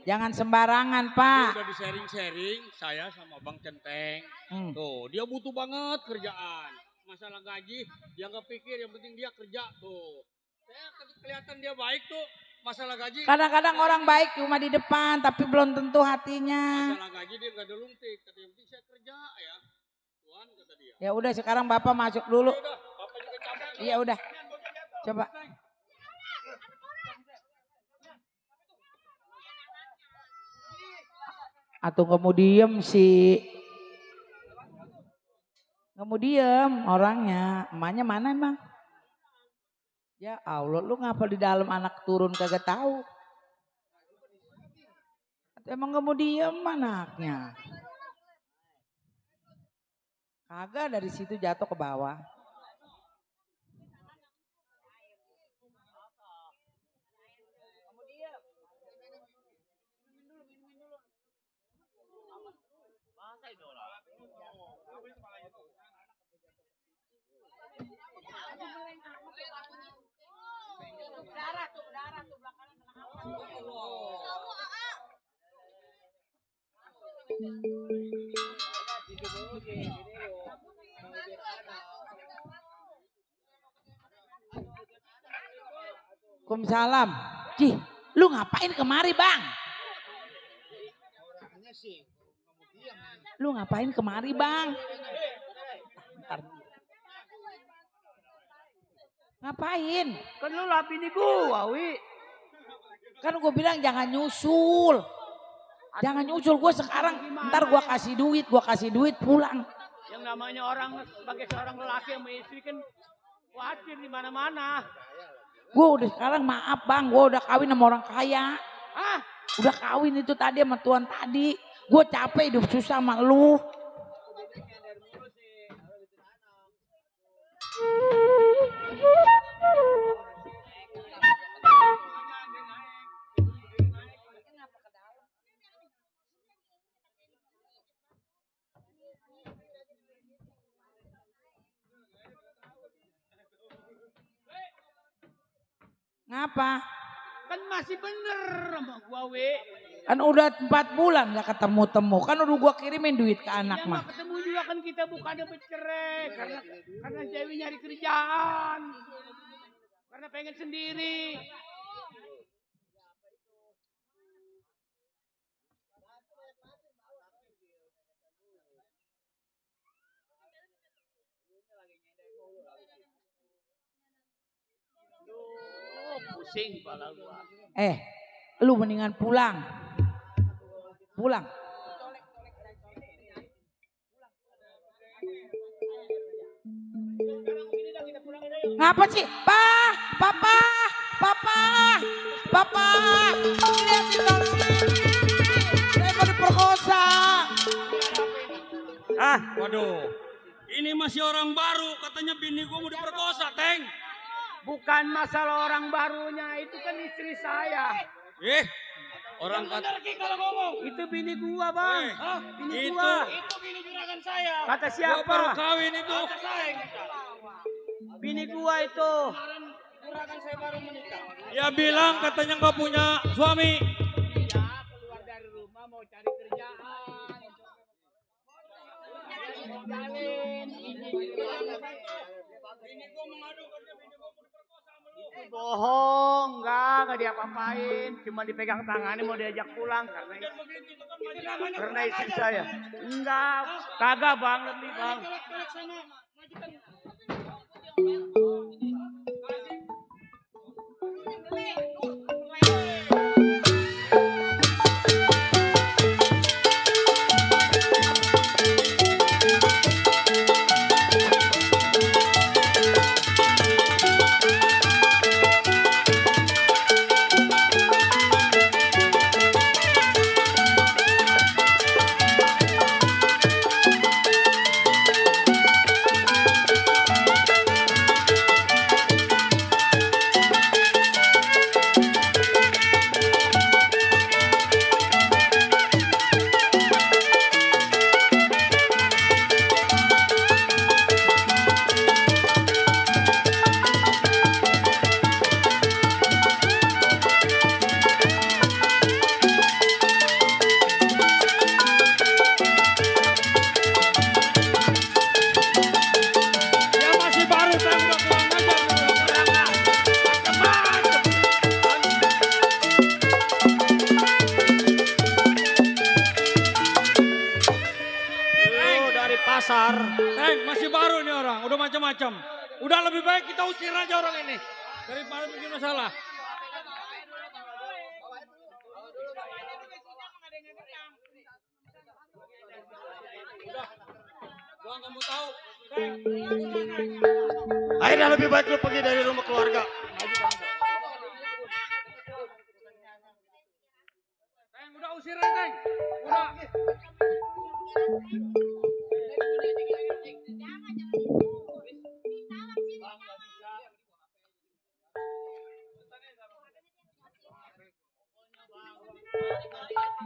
Jangan sembarangan, Pak. Udah di sharing-sharing saya sama Bang Centeng. Tuh, dia butuh banget kerjaan. Masalah gaji, dia nggak pikir, yang penting dia kerja tuh. Saya kelihatan dia baik tuh, masalah gaji. Kadang-kadang orang baik cuma di depan, tapi belum tentu hatinya. Masalah gaji dia nggak ada luntik, kata yang penting saya kerja ya. Tuan kata dia. Ya udah sekarang Bapak masuk dulu. Udah, Bapak juga capek. Iya udah. Coba. Atau nggak mau diem sih. Nggak mau diem orangnya. Emaknya mana emang? Ya Allah, lu ngapa di dalam anak turun kagak tahu? Atau emang nggak mau diem anaknya? Kagak, dari situ jatuh ke bawah. Darah tuh belakangnya kena apa? Waalaikumsalam. Cih, lu ngapain kemari bang? Lu ngapain kemari bang? Bentar. Ngapain? Kan lu lapin di gua, Wi. Kan gue bilang jangan nyusul. Jangan nyusul gue sekarang. Ntar gue kasih duit pulang. Yang namanya orang sebagai seorang lelaki sama istri kan khawatir di mana-mana. Gue udah sekarang maaf bang, gue udah kawin sama orang kaya. Hah? Udah kawin itu tadi sama tuan tadi. Gue capek hidup susah sama lu. Ngapa? Kan masih bener sama gua, Wi. Kan udah 4 bulan gak ketemu-temu. Kan udah gua kirimin duit ke anak Yang mah. gak ketemu juga kan kita bukannya bercerai. Karena Dewi nyari kerjaan. Karena pengen sendiri. Pusing kepala gua. Lu mendingan pulang. Pulang. Ngapa sih? Papa. Saya mau diperkosa. Waduh. Ini masih orang baru, katanya bini gua mau diperkosa, Teng. Bukan masalah orang barunya, itu kan istri saya. Orang Bener Ki kalau ngomong. Itu bini gua, Bang. Bini itu. gua. Itu bini juragan saya. Kata Gua siapa? baru kawin itu. Kata saya yang minta. Bini gua itu. Kemarin juragan saya baru menikah. Ya bilang katanya nggak punya suami. Ya, keluar dari rumah mau cari kerjaan. Jalin, Bini gua mengadu karena bini gua mau diperkosa sama lu. bohong, enggak diapa-apain, cuma dipegang tangannya mau diajak pulang karena istri saya. Enggak, kagak Bang, lebih Bang. Kolek-kolek sama majikan. Ya masih baru saya udah kurang ajar. Lu dari pasar. Teng, masih baru nih orang, udah macam-macam. Udah lebih baik kita usir aja orang ini daripada bikin masalah. Gua nggak mau tahu. Akhirnya lebih baik lu pergi dari rumah keluarga. Teng, udah usir aja, Teng. Udah.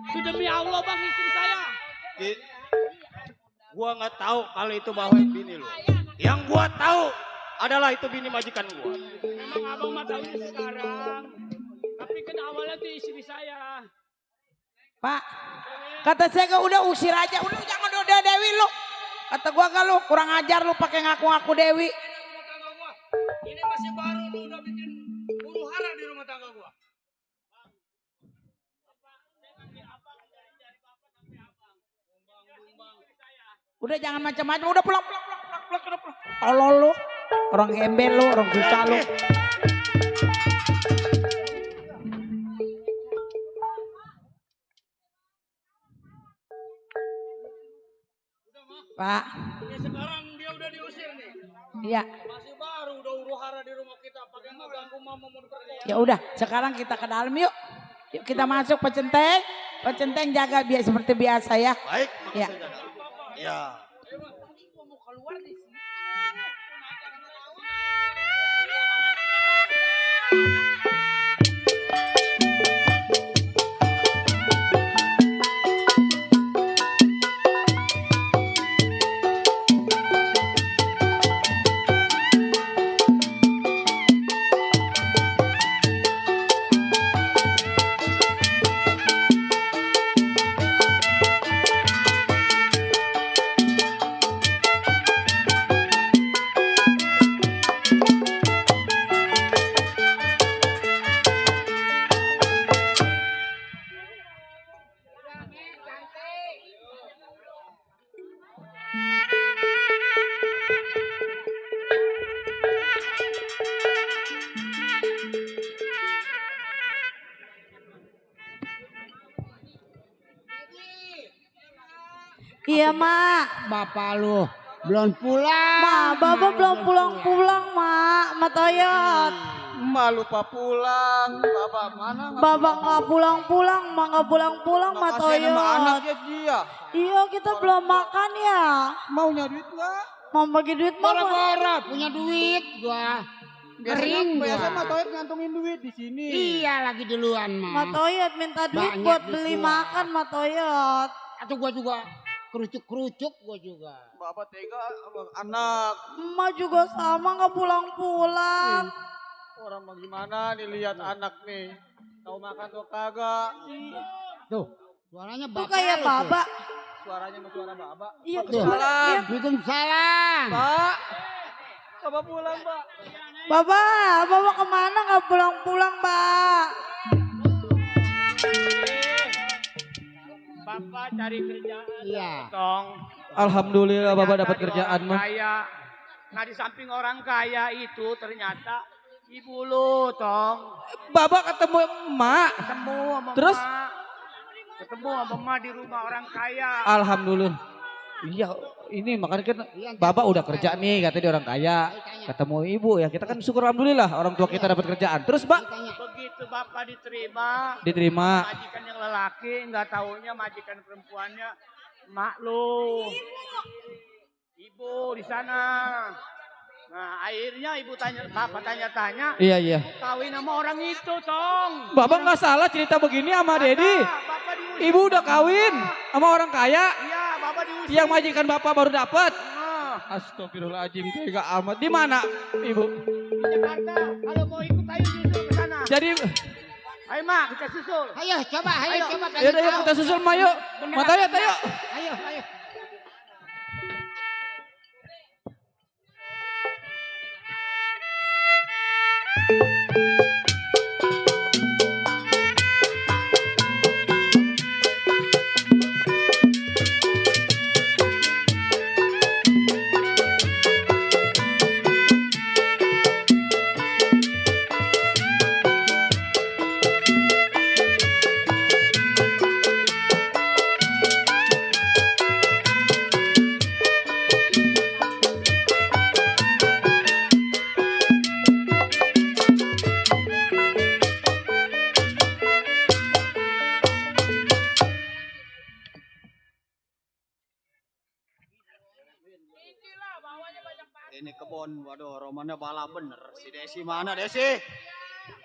Itu demi Allah Bang, istri saya. Gua nggak tahu kalau itu bahwa bini lu. Yang gua tahu adalah itu bini majikan gua. Memang abang mah tahunya sekarang. Tapi kan awalnya itu istri saya. Pak, kata saya udah usir aja. Udah jangan udah Dewi lu. Kata gua kan lu kurang ajar lu pakai ngaku-ngaku Dewi. Ini masih baru lu udah bikin huru hara di rumah Udah jangan macam-macam, udah pulang. Udah pulang. Tolol lu. Orang gembel lu, orang susah lu. Pak. Ini sekarang dia udah diusir nih. Iya. Masih baru udah huru-hara di rumah kita pakai ngeganggu mama mau bekerja. Ya udah, sekarang kita ke dalam yuk. Yuk kita masuk Pak Centeng. Pak Centeng jaga biar seperti biasa ya. Baik, Ya. ya. Iya, Mak. Bapak lu belum pulang. Mak, Bapak belum pulang-pulang, Mak. Mak Toyot. Emak lupa pulang. Bapak mana? Bapak nggak pulang-pulang, Mak nggak pulang-pulang, Mak Kasihan sama Toyot. anaknya dia. Iya, kita belum makan ya. Maunya duit gak? Mau bagi duit, Mak. Bora-bora punya duit gua. Kering Biasa gua. mah Toyib ngantongin duit di sini. Iya lagi duluan Mak mah. Toyot minta duit Banyak buat duit beli gua. makan, Mak Toyot. Atau gua juga kerucuk-kerucuk gua juga. Bapak tega sama anak. Emak juga sama nggak pulang-pulang. Orang mau gimana nih lihat anak nih. Tahu makan tuh kagak. Tuh, suaranya Tuh bapak kayak lu tuh. Babak. Suaranya sama suara Bapak. Iya, Tuh. dia- Waalaikumsalam. Pak. Bapak pulang, Pak. Bapak kemana nggak pulang-pulang, Pak? Bapak cari kerjaan. Iya. Tong. Alhamdulillah Bapak dapat Ternyata di kerjaan orang mah. Kaya. Nah di samping orang kaya itu ternyata ibu lu, Tong. Bapak ketemu emak. Ketemu sama Terus? emak. Ketemu sama emak di rumah orang kaya. Alhamdulillah. Iya, ini makanya kan Bapak udah kerja nih, katanya dia orang kaya. Ketemu ibu ya, kita kan syukur alhamdulillah orang tua kita dapat kerjaan. Terus Pak Begitu Bapak diterima. diterima. Majikan yang lelaki, nggak taunya majikan perempuannya mak lu. Ibu di sana. Nah akhirnya ibu Bapak tanya-tanya. Iya iya. Kawin sama orang itu, Tong. Bapak nggak salah cerita begini sama Dedi. Bapak diusir. Ibu udah kawin sama orang kaya. Iya, Bapak diusir. Yang majikan Bapak baru dapat. Nah, Astagfirullahaladzim, tega amat. Di mana Ibu? di Jakarta. Kalau mau ikut ayo susul ke sana. Jadi Ayo mak, kita susul. Ayo coba, ayo coba. kasih yaudah yuk tahu. kita susul Mak yuk. Mata ya, ayo. Ayo, ayo. Ini kebon, waduh, romannya bala bener. Si Desi mana Desi?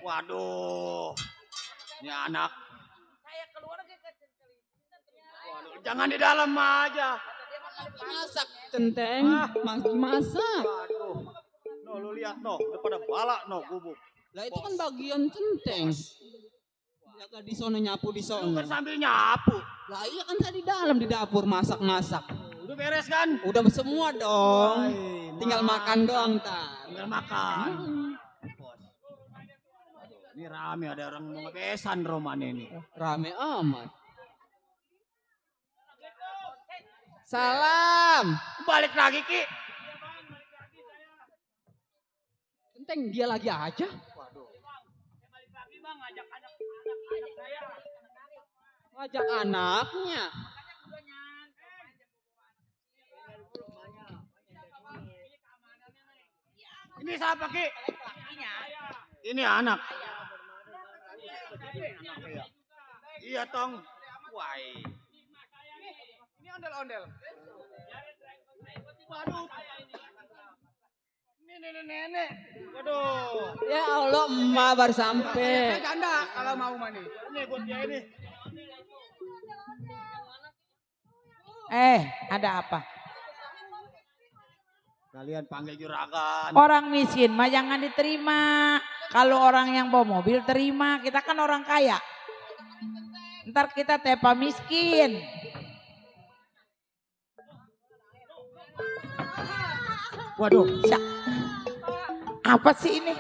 Waduh, ini anak. Waduh, jangan di dalam aja. Masak centeng, masak. Waduh, no lu lihat no, udah pada bala no gubuk. Lah itu kan bagian centeng. Jaga di sono nyapu di Lu sono. kan sambil nyapu. Lah iya kan tadi dalam di dapur masak-masak. Udah beres kan? Udah semua dong. Tinggal makan doang tar. Tinggal makan. Bos. Waduh, ini rame ada orang mau ngebesan roman ini. Rame amat. Salam. Balik lagi Ki. Centeng dia lagi aja. Ngajak anaknya. Ini siapa Ki? Ini anak. Iya tong. Wai. Ini ondel-ondel. Waduh. Ini nenek-nenek. Waduh. Ya Allah, emak baru sampai. Janda kalau mau mani. Ini buat dia ini. Ada apa? Kalian panggil juragan. Orang miskin mah jangan diterima. Kalau orang yang bawa mobil terima. Kita kan orang kaya. Ntar kita tepa miskin. Waduh. Apa sih ini?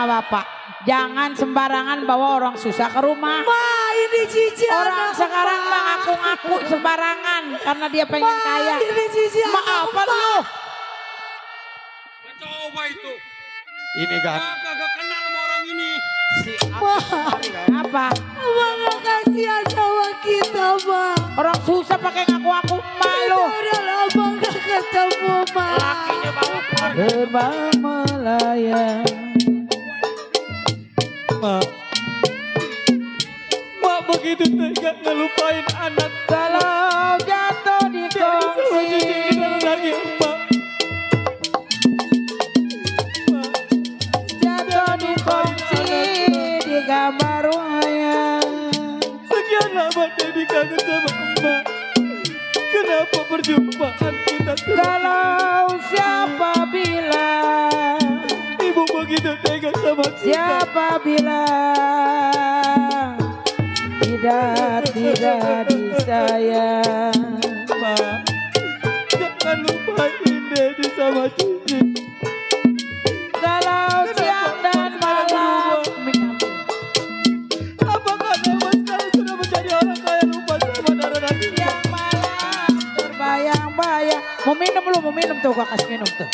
Bapak, jangan sembarangan bawa orang susah ke rumah. Ini cici orang sekarang mah ngaku-ngaku sembarangan karena dia pengen kaya. Ini cici apa lu? Coba itu. Ini kan. Kagak kenal sama orang ini. Apa? Abang gak kasihan sama kita, Bang. Orang susah pakai ngaku-ngaku malu. Udah lama gak ketemu, Bang. Lakinya bawa keluar. Terbang melayang. Mak begitu tega ngelupain anak. Kalau jatuh di kongsi lagi emak. jatuh di kongsi di gambar wayang. Sekian lama Dedi kangen sama emak. Kenapa perjumpaan kita Kalau siapa bilang ibu begitu tega sama kita? siapa bilang tidak disayang. Mak, jangan lupain Dedi sama Cici. Kalau siang dan malam Apakah Dewa sekarang sudah menjadi orang kaya lupa sama darah daging? siang malam terbayang-bayang. Mau minum lu, mau minum tuh, gua kasih minum tuh.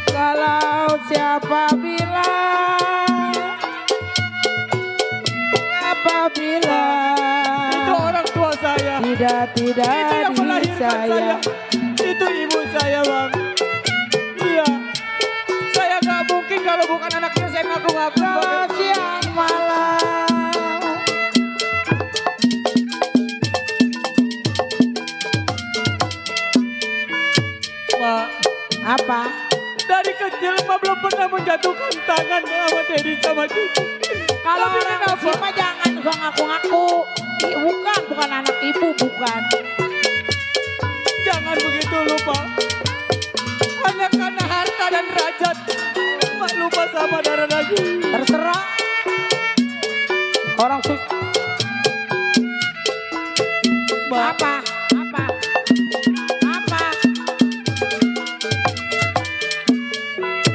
Kalau siapa bilang Itu orang tua saya. tidak Itu yang melahirkan saya. disayang. Itu ibu saya, Bang. Iya. Saya nggak mungkin kalau bukan anaknya saya ngaku-ngaku. Kalau siang malam Mak, apa? dari kecil Mak belum pernah menjatuhkan tangan sama Dedi sama Cici. Kalau Tapi orang kenapa? miskin mah jangan suka ngaku-ngaku. Bukan anak ibu, bukan. Jangan begitu lupa. Hanya karena harta dan derajat Mak lupa sama darah daging. Terserah. Orang susah. Mak, Apa?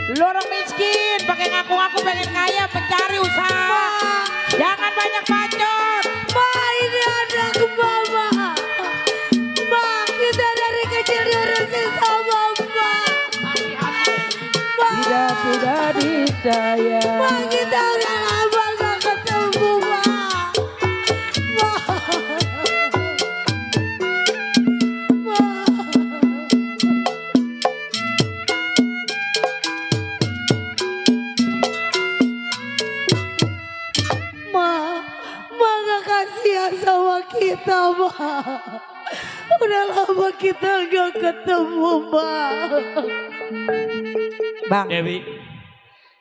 Lu orang miskin, pakai ngaku-ngaku pengen kaya, pencari usaha. Jangan banyak bacot. Ma, ini anak Mama. Ma, kita dari kecil diurusin sama Ma. Ma, saya. Mak kita udah lama gak ketemu mak. Mak gak kasihan sama kita mak. Udah lama kita gak ketemu mak. Bang, Dewi,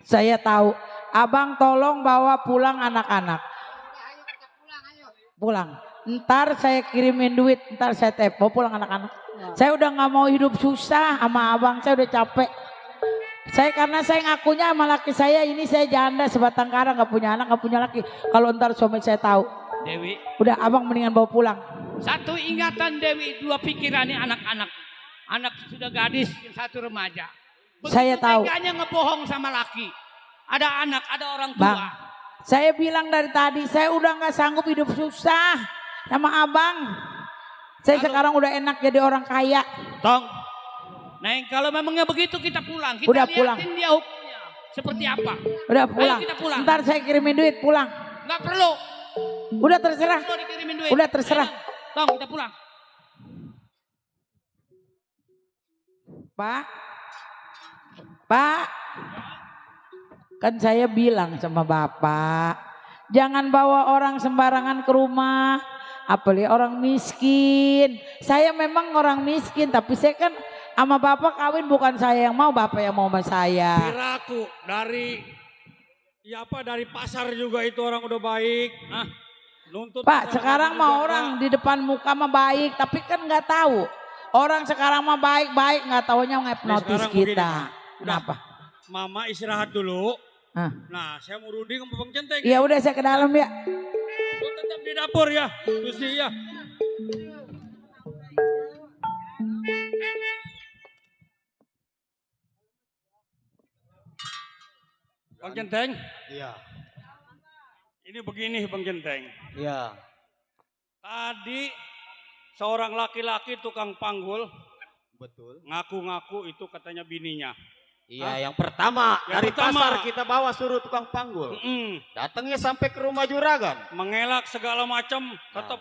saya tahu. Abang tolong bawa pulang anak-anak. Pulang. Ntar saya kirimin duit, ntar saya tepo pulang anak-anak. Saya udah nggak mau hidup susah sama abang, saya udah capek. Karena saya ngakunya sama laki saya ini saya janda sebatang kara, nggak punya anak, nggak punya laki. Kalau ntar suami saya tahu, Dewi. udah abang mendingan bawa pulang. Satu ingatan Dewi, dua pikiran ini anak-anak. Anak sudah gadis, yang satu remaja. Saya tahu. Teganya ngebohong sama laki. Ada anak, ada orang tua. Bang, saya bilang dari tadi, saya udah nggak sanggup hidup susah sama abang. Saya sekarang udah enak jadi orang kaya. Tong, Neng, kalau memangnya begitu kita pulang. Kita Udah liatin pulang. dia hukumnya. Seperti apa? Udah pulang. Ayo kita pulang. Ntar saya kirimin duit pulang. Nggak perlu. Udah terserah. Mau dikirimin duit. Udah terserah. Ayo, Tong, kita pulang. Pak, kan saya bilang sama bapak, jangan bawa orang sembarangan ke rumah, apalagi orang miskin. Saya memang orang miskin, tapi saya kan sama bapak kawin bukan saya yang mau, bapak yang mau sama saya. Piraku dari pasar juga itu orang udah baik. Nuntut Pak, pasar sekarang juga mah enggak. orang di depan muka mah baik, tapi kan nggak tahu. Orang sekarang mah baik-baik, nggak taunya ngehipnotis sekarang begini, kita. Mak. Kenapa? Mama istirahat dulu. Hah. Nah, saya mau runding sama Bang Centeng. Ya udah saya ke dalam ya. Lu tetap di dapur ya, Susi ya. Bang Centeng, Iya. ini begini Bang Centeng. Iya. Tadi seorang laki-laki tukang panggul Betul. ngaku-ngaku itu katanya bininya. Iya, yang pertama Yang dari pertama. pasar kita bawa suruh tukang panggul. Datangnya sampai ke rumah juragan. Mengelak segala macam, tetap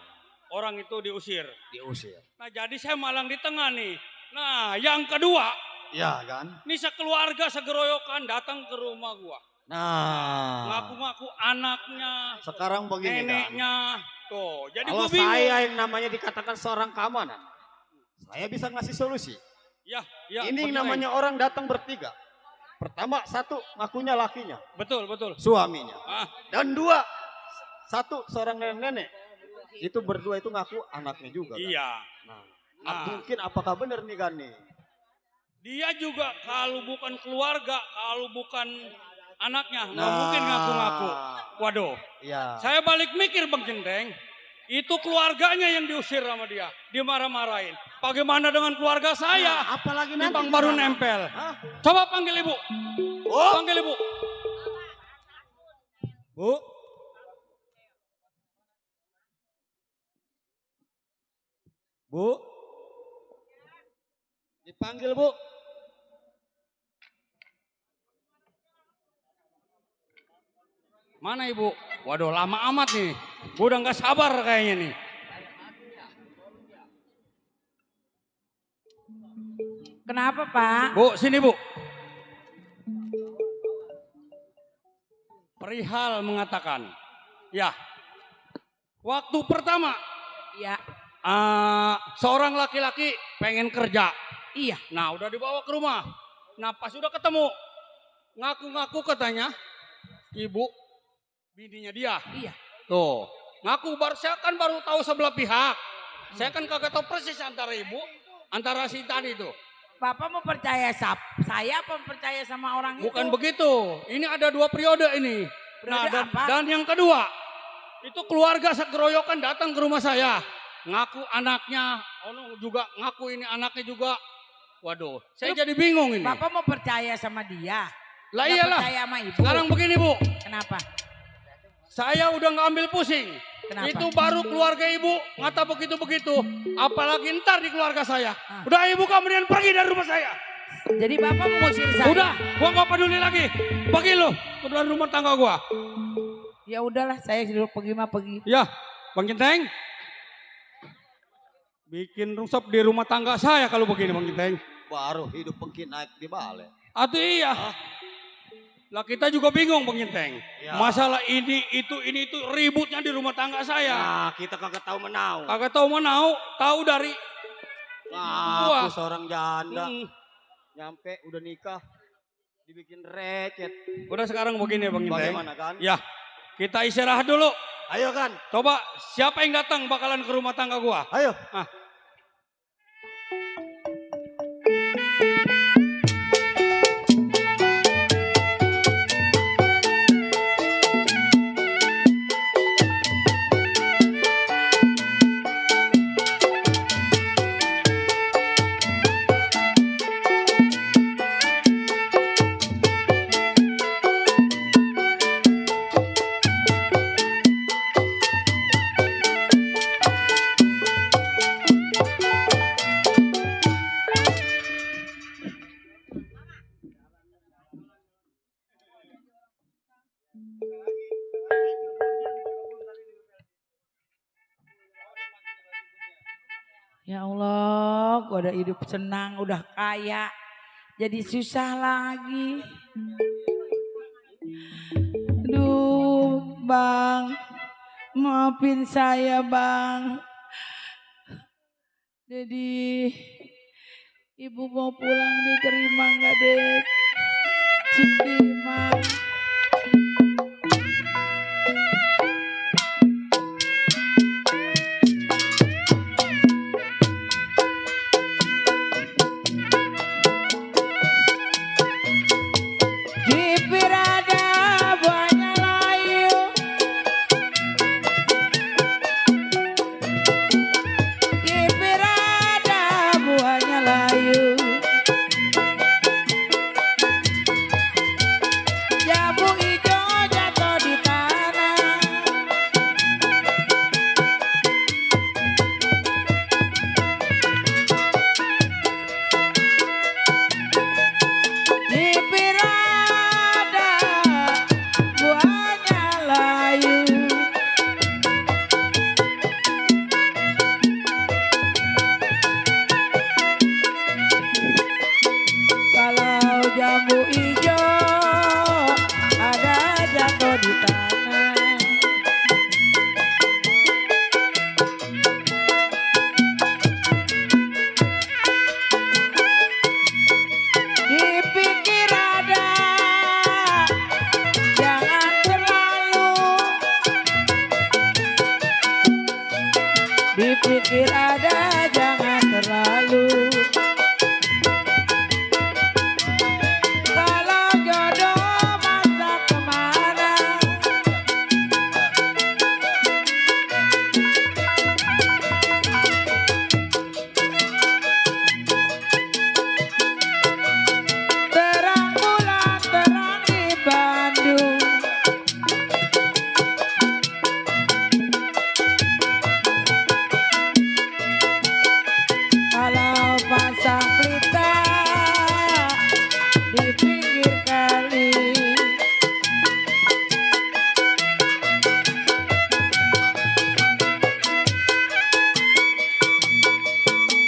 orang itu diusir. Diusir. Nah jadi saya malang di tengah nih. Nah yang kedua, Iya kan? ini sekeluarga segeroyokan datang ke rumah gua. Nah, Ngaku-ngaku anaknya, sekarang begini kan. neneknya. Tuh, jadi Kalau gua bingung. saya yang namanya dikatakan seorang keamanan, saya bisa ngasih solusi. Ya, ya, Ini betul, namanya orang datang bertiga. Pertama, satu ngakunya lakinya, betul, betul. suaminya. Ah, Dan dua, satu seorang nenek-nenek. Itu berdua itu ngaku anaknya juga. Kan? iya. Nah, mungkin apakah benar nih kan nih? Dia juga kalau bukan keluarga, kalau bukan anaknya, nggak Nah. mungkin ngaku-ngaku. Waduh, Iya. saya balik mikir Bang Centeng, itu keluarganya yang diusir sama dia, dimarah-marahin. Bagaimana dengan keluarga saya? Nah, apalagi nanti Timbang baru gimana? nempel. Hah? Coba panggil ibu, Oh, panggil ibu. Bu. Bu. Dipanggil, Bu. Mana ibu? Waduh lama amat nih, gue udah nggak sabar kayaknya nih. Kenapa Pak? Bu, sini bu. Perihal mengatakan, ya, waktu pertama, Iya. seorang laki-laki pengen kerja. Iya. Nah, udah dibawa ke rumah. Nah, pas udah ketemu, ngaku-ngaku katanya, ibu, bininya dia. Iya. Tuh, ngaku saya kan baru tahu sebelah pihak. Saya kan kagak tahu persis antara ibu, antara si tadi tuh. Bapak mau percaya saya apa percaya sama orang Bukan itu? begitu. Ini ada dua periode ini. Nah, Periode apa? dan yang kedua, itu keluarga segeroyokan datang ke rumah saya. Ngaku anaknya, juga ngaku ini anaknya juga. Waduh, saya jadi bingung ini. Bapak mau percaya sama dia? Lah Nggak iyalah. percaya sama ibu? Sekarang begini bu, Kenapa? saya udah nggak ambil pusing. Kenapa? Itu baru keluarga ibu ngata begitu-begitu. Apalagi ntar di keluarga saya. Ah. Udah ibu kemudian pergi dari rumah saya. Jadi bapak mengusir saya? Udah, gua nggak peduli lagi. pergi lo ke dalam rumah tangga gua. Ya udahlah, saya dulu pergi mah pergi. Ya, Bang Ginteng. Bikin rusuh di rumah tangga saya kalau begini Bang Ginteng. Baru hidup pengkin naik di balik. Atau iya. Lah kita juga bingung Bang Ginteng. Ya. Masalah ini itu ributnya di rumah tangga saya. Nah, kita kagak tahu menau. Kagak tahu menau, tahu dari Aku seorang janda. Nyampe udah nikah. Dibikin recet. Udah sekarang begini Bang Ginteng. Bagaimana kan? Ya, kita istirahat dulu. Ayo kan? Coba siapa yang datang bakalan ke rumah tangga gua? Ayo. Ah. Ya Allah, gua udah hidup senang, udah kaya. Jadi susah lagi. Aduh, Bang. Maafin saya, Bang. Jadi ibu mau pulang diterima nggak, Dek? Diterima. Dipikir ada jangan terlalu. Kalau jodoh masa kemana? Terang bulan terang di Bandung. Kalau pasang pelita di pinggir kali,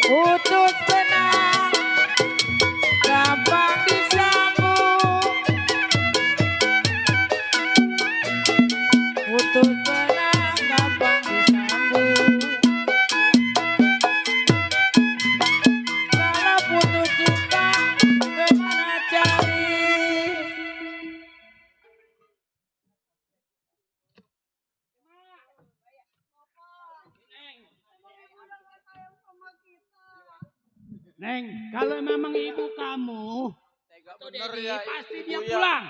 putus benang gampang disambung. Putus benang gampang disambung. Kalau putus cinta kemana cari? Neng, kalau memang ibu kamu, Bener Dedi, ya, pasti ibu dia ya. pulang.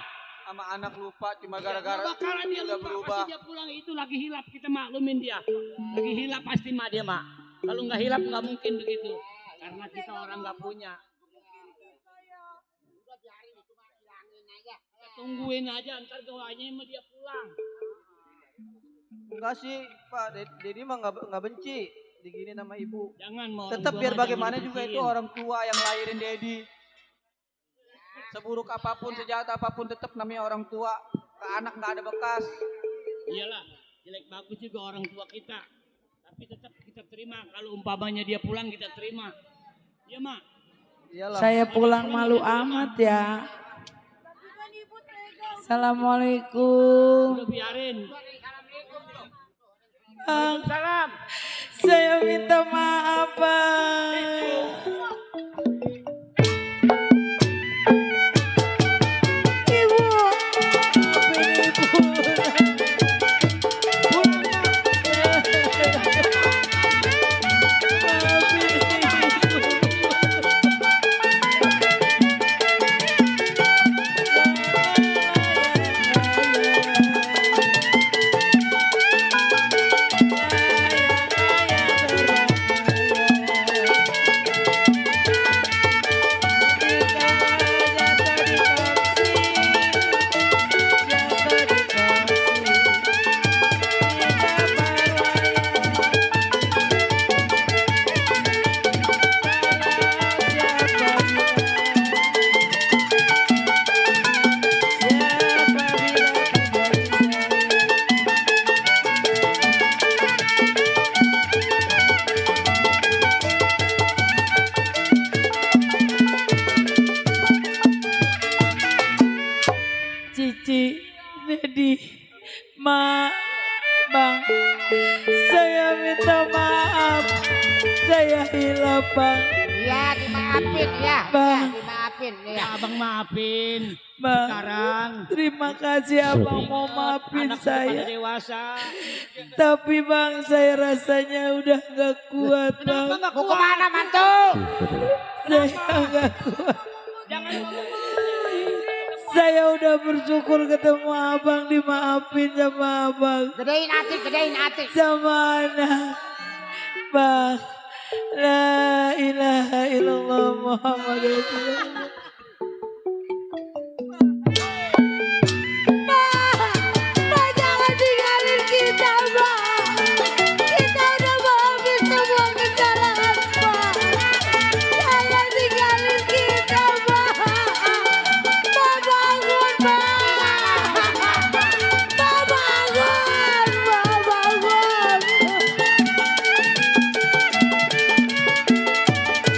Sama anak lupa cuma Nggak gara-gara bakalan dia udah lupa, berubah. pasti dia pulang. Itu lagi hilap, kita maklumin dia. Lagi hilap pasti mak dia mak. Kalau nggak hilap nggak mungkin begitu. Karena kita orang nggak punya. Udah biarin itu mak, hilangin aja. Kita tungguin aja, ntar doanya mah dia pulang. Enggak sih Pak, Dedi mah nggak benci digini nama ibu. Jangan mau. Tetap biar bagaimana juga itu orang tua yang lahirin Dedi. Seburuk apapun, sejahat apapun tetap namanya orang tua. Ke anak nggak ada bekas. Iyalah, jelek bagus juga orang tua kita. Tapi tetap kita terima. Kalau umpamanya dia pulang kita terima. Iya, Mak. Iyalah. Saya pulang malu amat ya. Assalamualaikum. Udah biarin. Bang, Salam. saya minta maaf, Bang. Ibu, maafin Ibu. Cici, Dedi, Ma, Bang, saya minta maaf, saya hilaf, Bang. Iya, dimaafin ya. Bang. Ya, dimaafin ya. Abang maafin. Bang, Sekarang terima kasih Abang mau maafin anak sudah pada saya. dewasa. Tapi Bang, saya rasanya udah gak kuat, Bang. Kenapa nggak Mau kuat? kemana mantu? Saya gak kuat. Jangan ngomong. Saya udah bersyukur ketemu Abang, dimaafin sama Abang. Gedein hati. Sama anak. Bang, la ilaha illallah Muhammad Rasulullah. Bang, jangan tinggalin kita, Bang. Kita udah maafin semua kesalahan, Bang. Jangan tinggalin kita, Bang. Bang, bangun, Bang. Bang, bangun. Bang, bangun.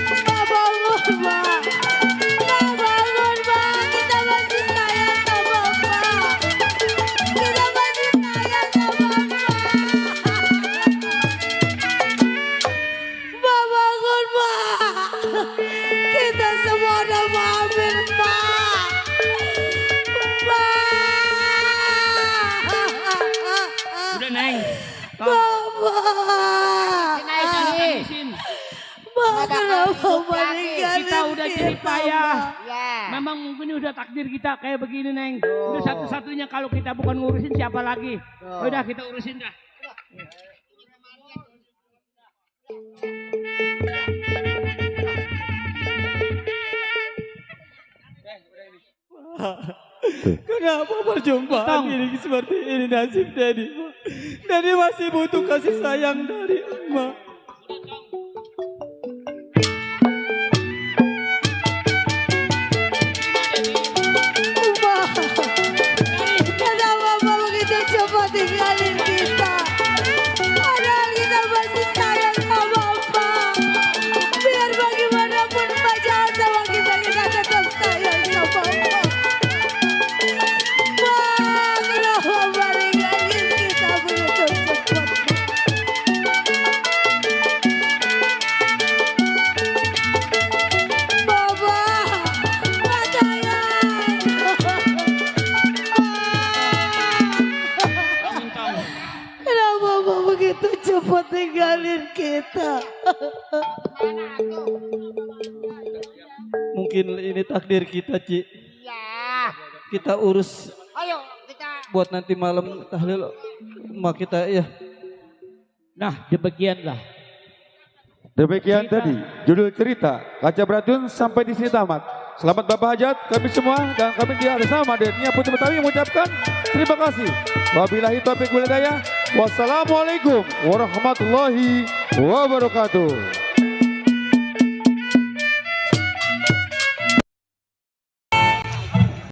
Bang, bangun, Bang. Bang, bangun, Bang. Kita masih sayang sama Bang. Kita masih sayang sama Bang. Bang, bangun, Bang. Kita semua udah maafin Bang. Bang. Udah, Neng. Bang. Habisin. Bang, kenapa meninggalin Kita udah jadi payah. Ya. Memang mungkin udah takdir kita kayak begini, Neng. Udah satu-satunya kalau kita bukan ngurusin siapa lagi. Udah kita urusin dah. Kenapa perjumpaan ini seperti ini nasib Dedi? Dedi masih butuh kasih sayang dari emak. Bang, kenapa Bang begitu cepat tinggalin kita? Padahal kita masih sayang sama Bang. Biar bagaimanapun Bang jahat sama kita, kita tetap sayang sama Bang. Bang, kenapa Bang ninggalin kita begitu cepat? Baba, kenapa Bang begitu cepat tinggalin kita? Mungkin ini takdir kita, Ci. Iya. Kita urus Ayo kita. buat nanti malam tahlil emak kita ya. Nah, demikianlah. Demikian tadi judul cerita Kaca Beracun sampai di sini tamat. Selamat Bapak Hajat kami semua dan kami di atas nama Dednya Putri Betawi mengucapkan terima kasih. Wabillahi taufiq wal hidayah. Wassalamualaikum warahmatullahi wabarakatuh.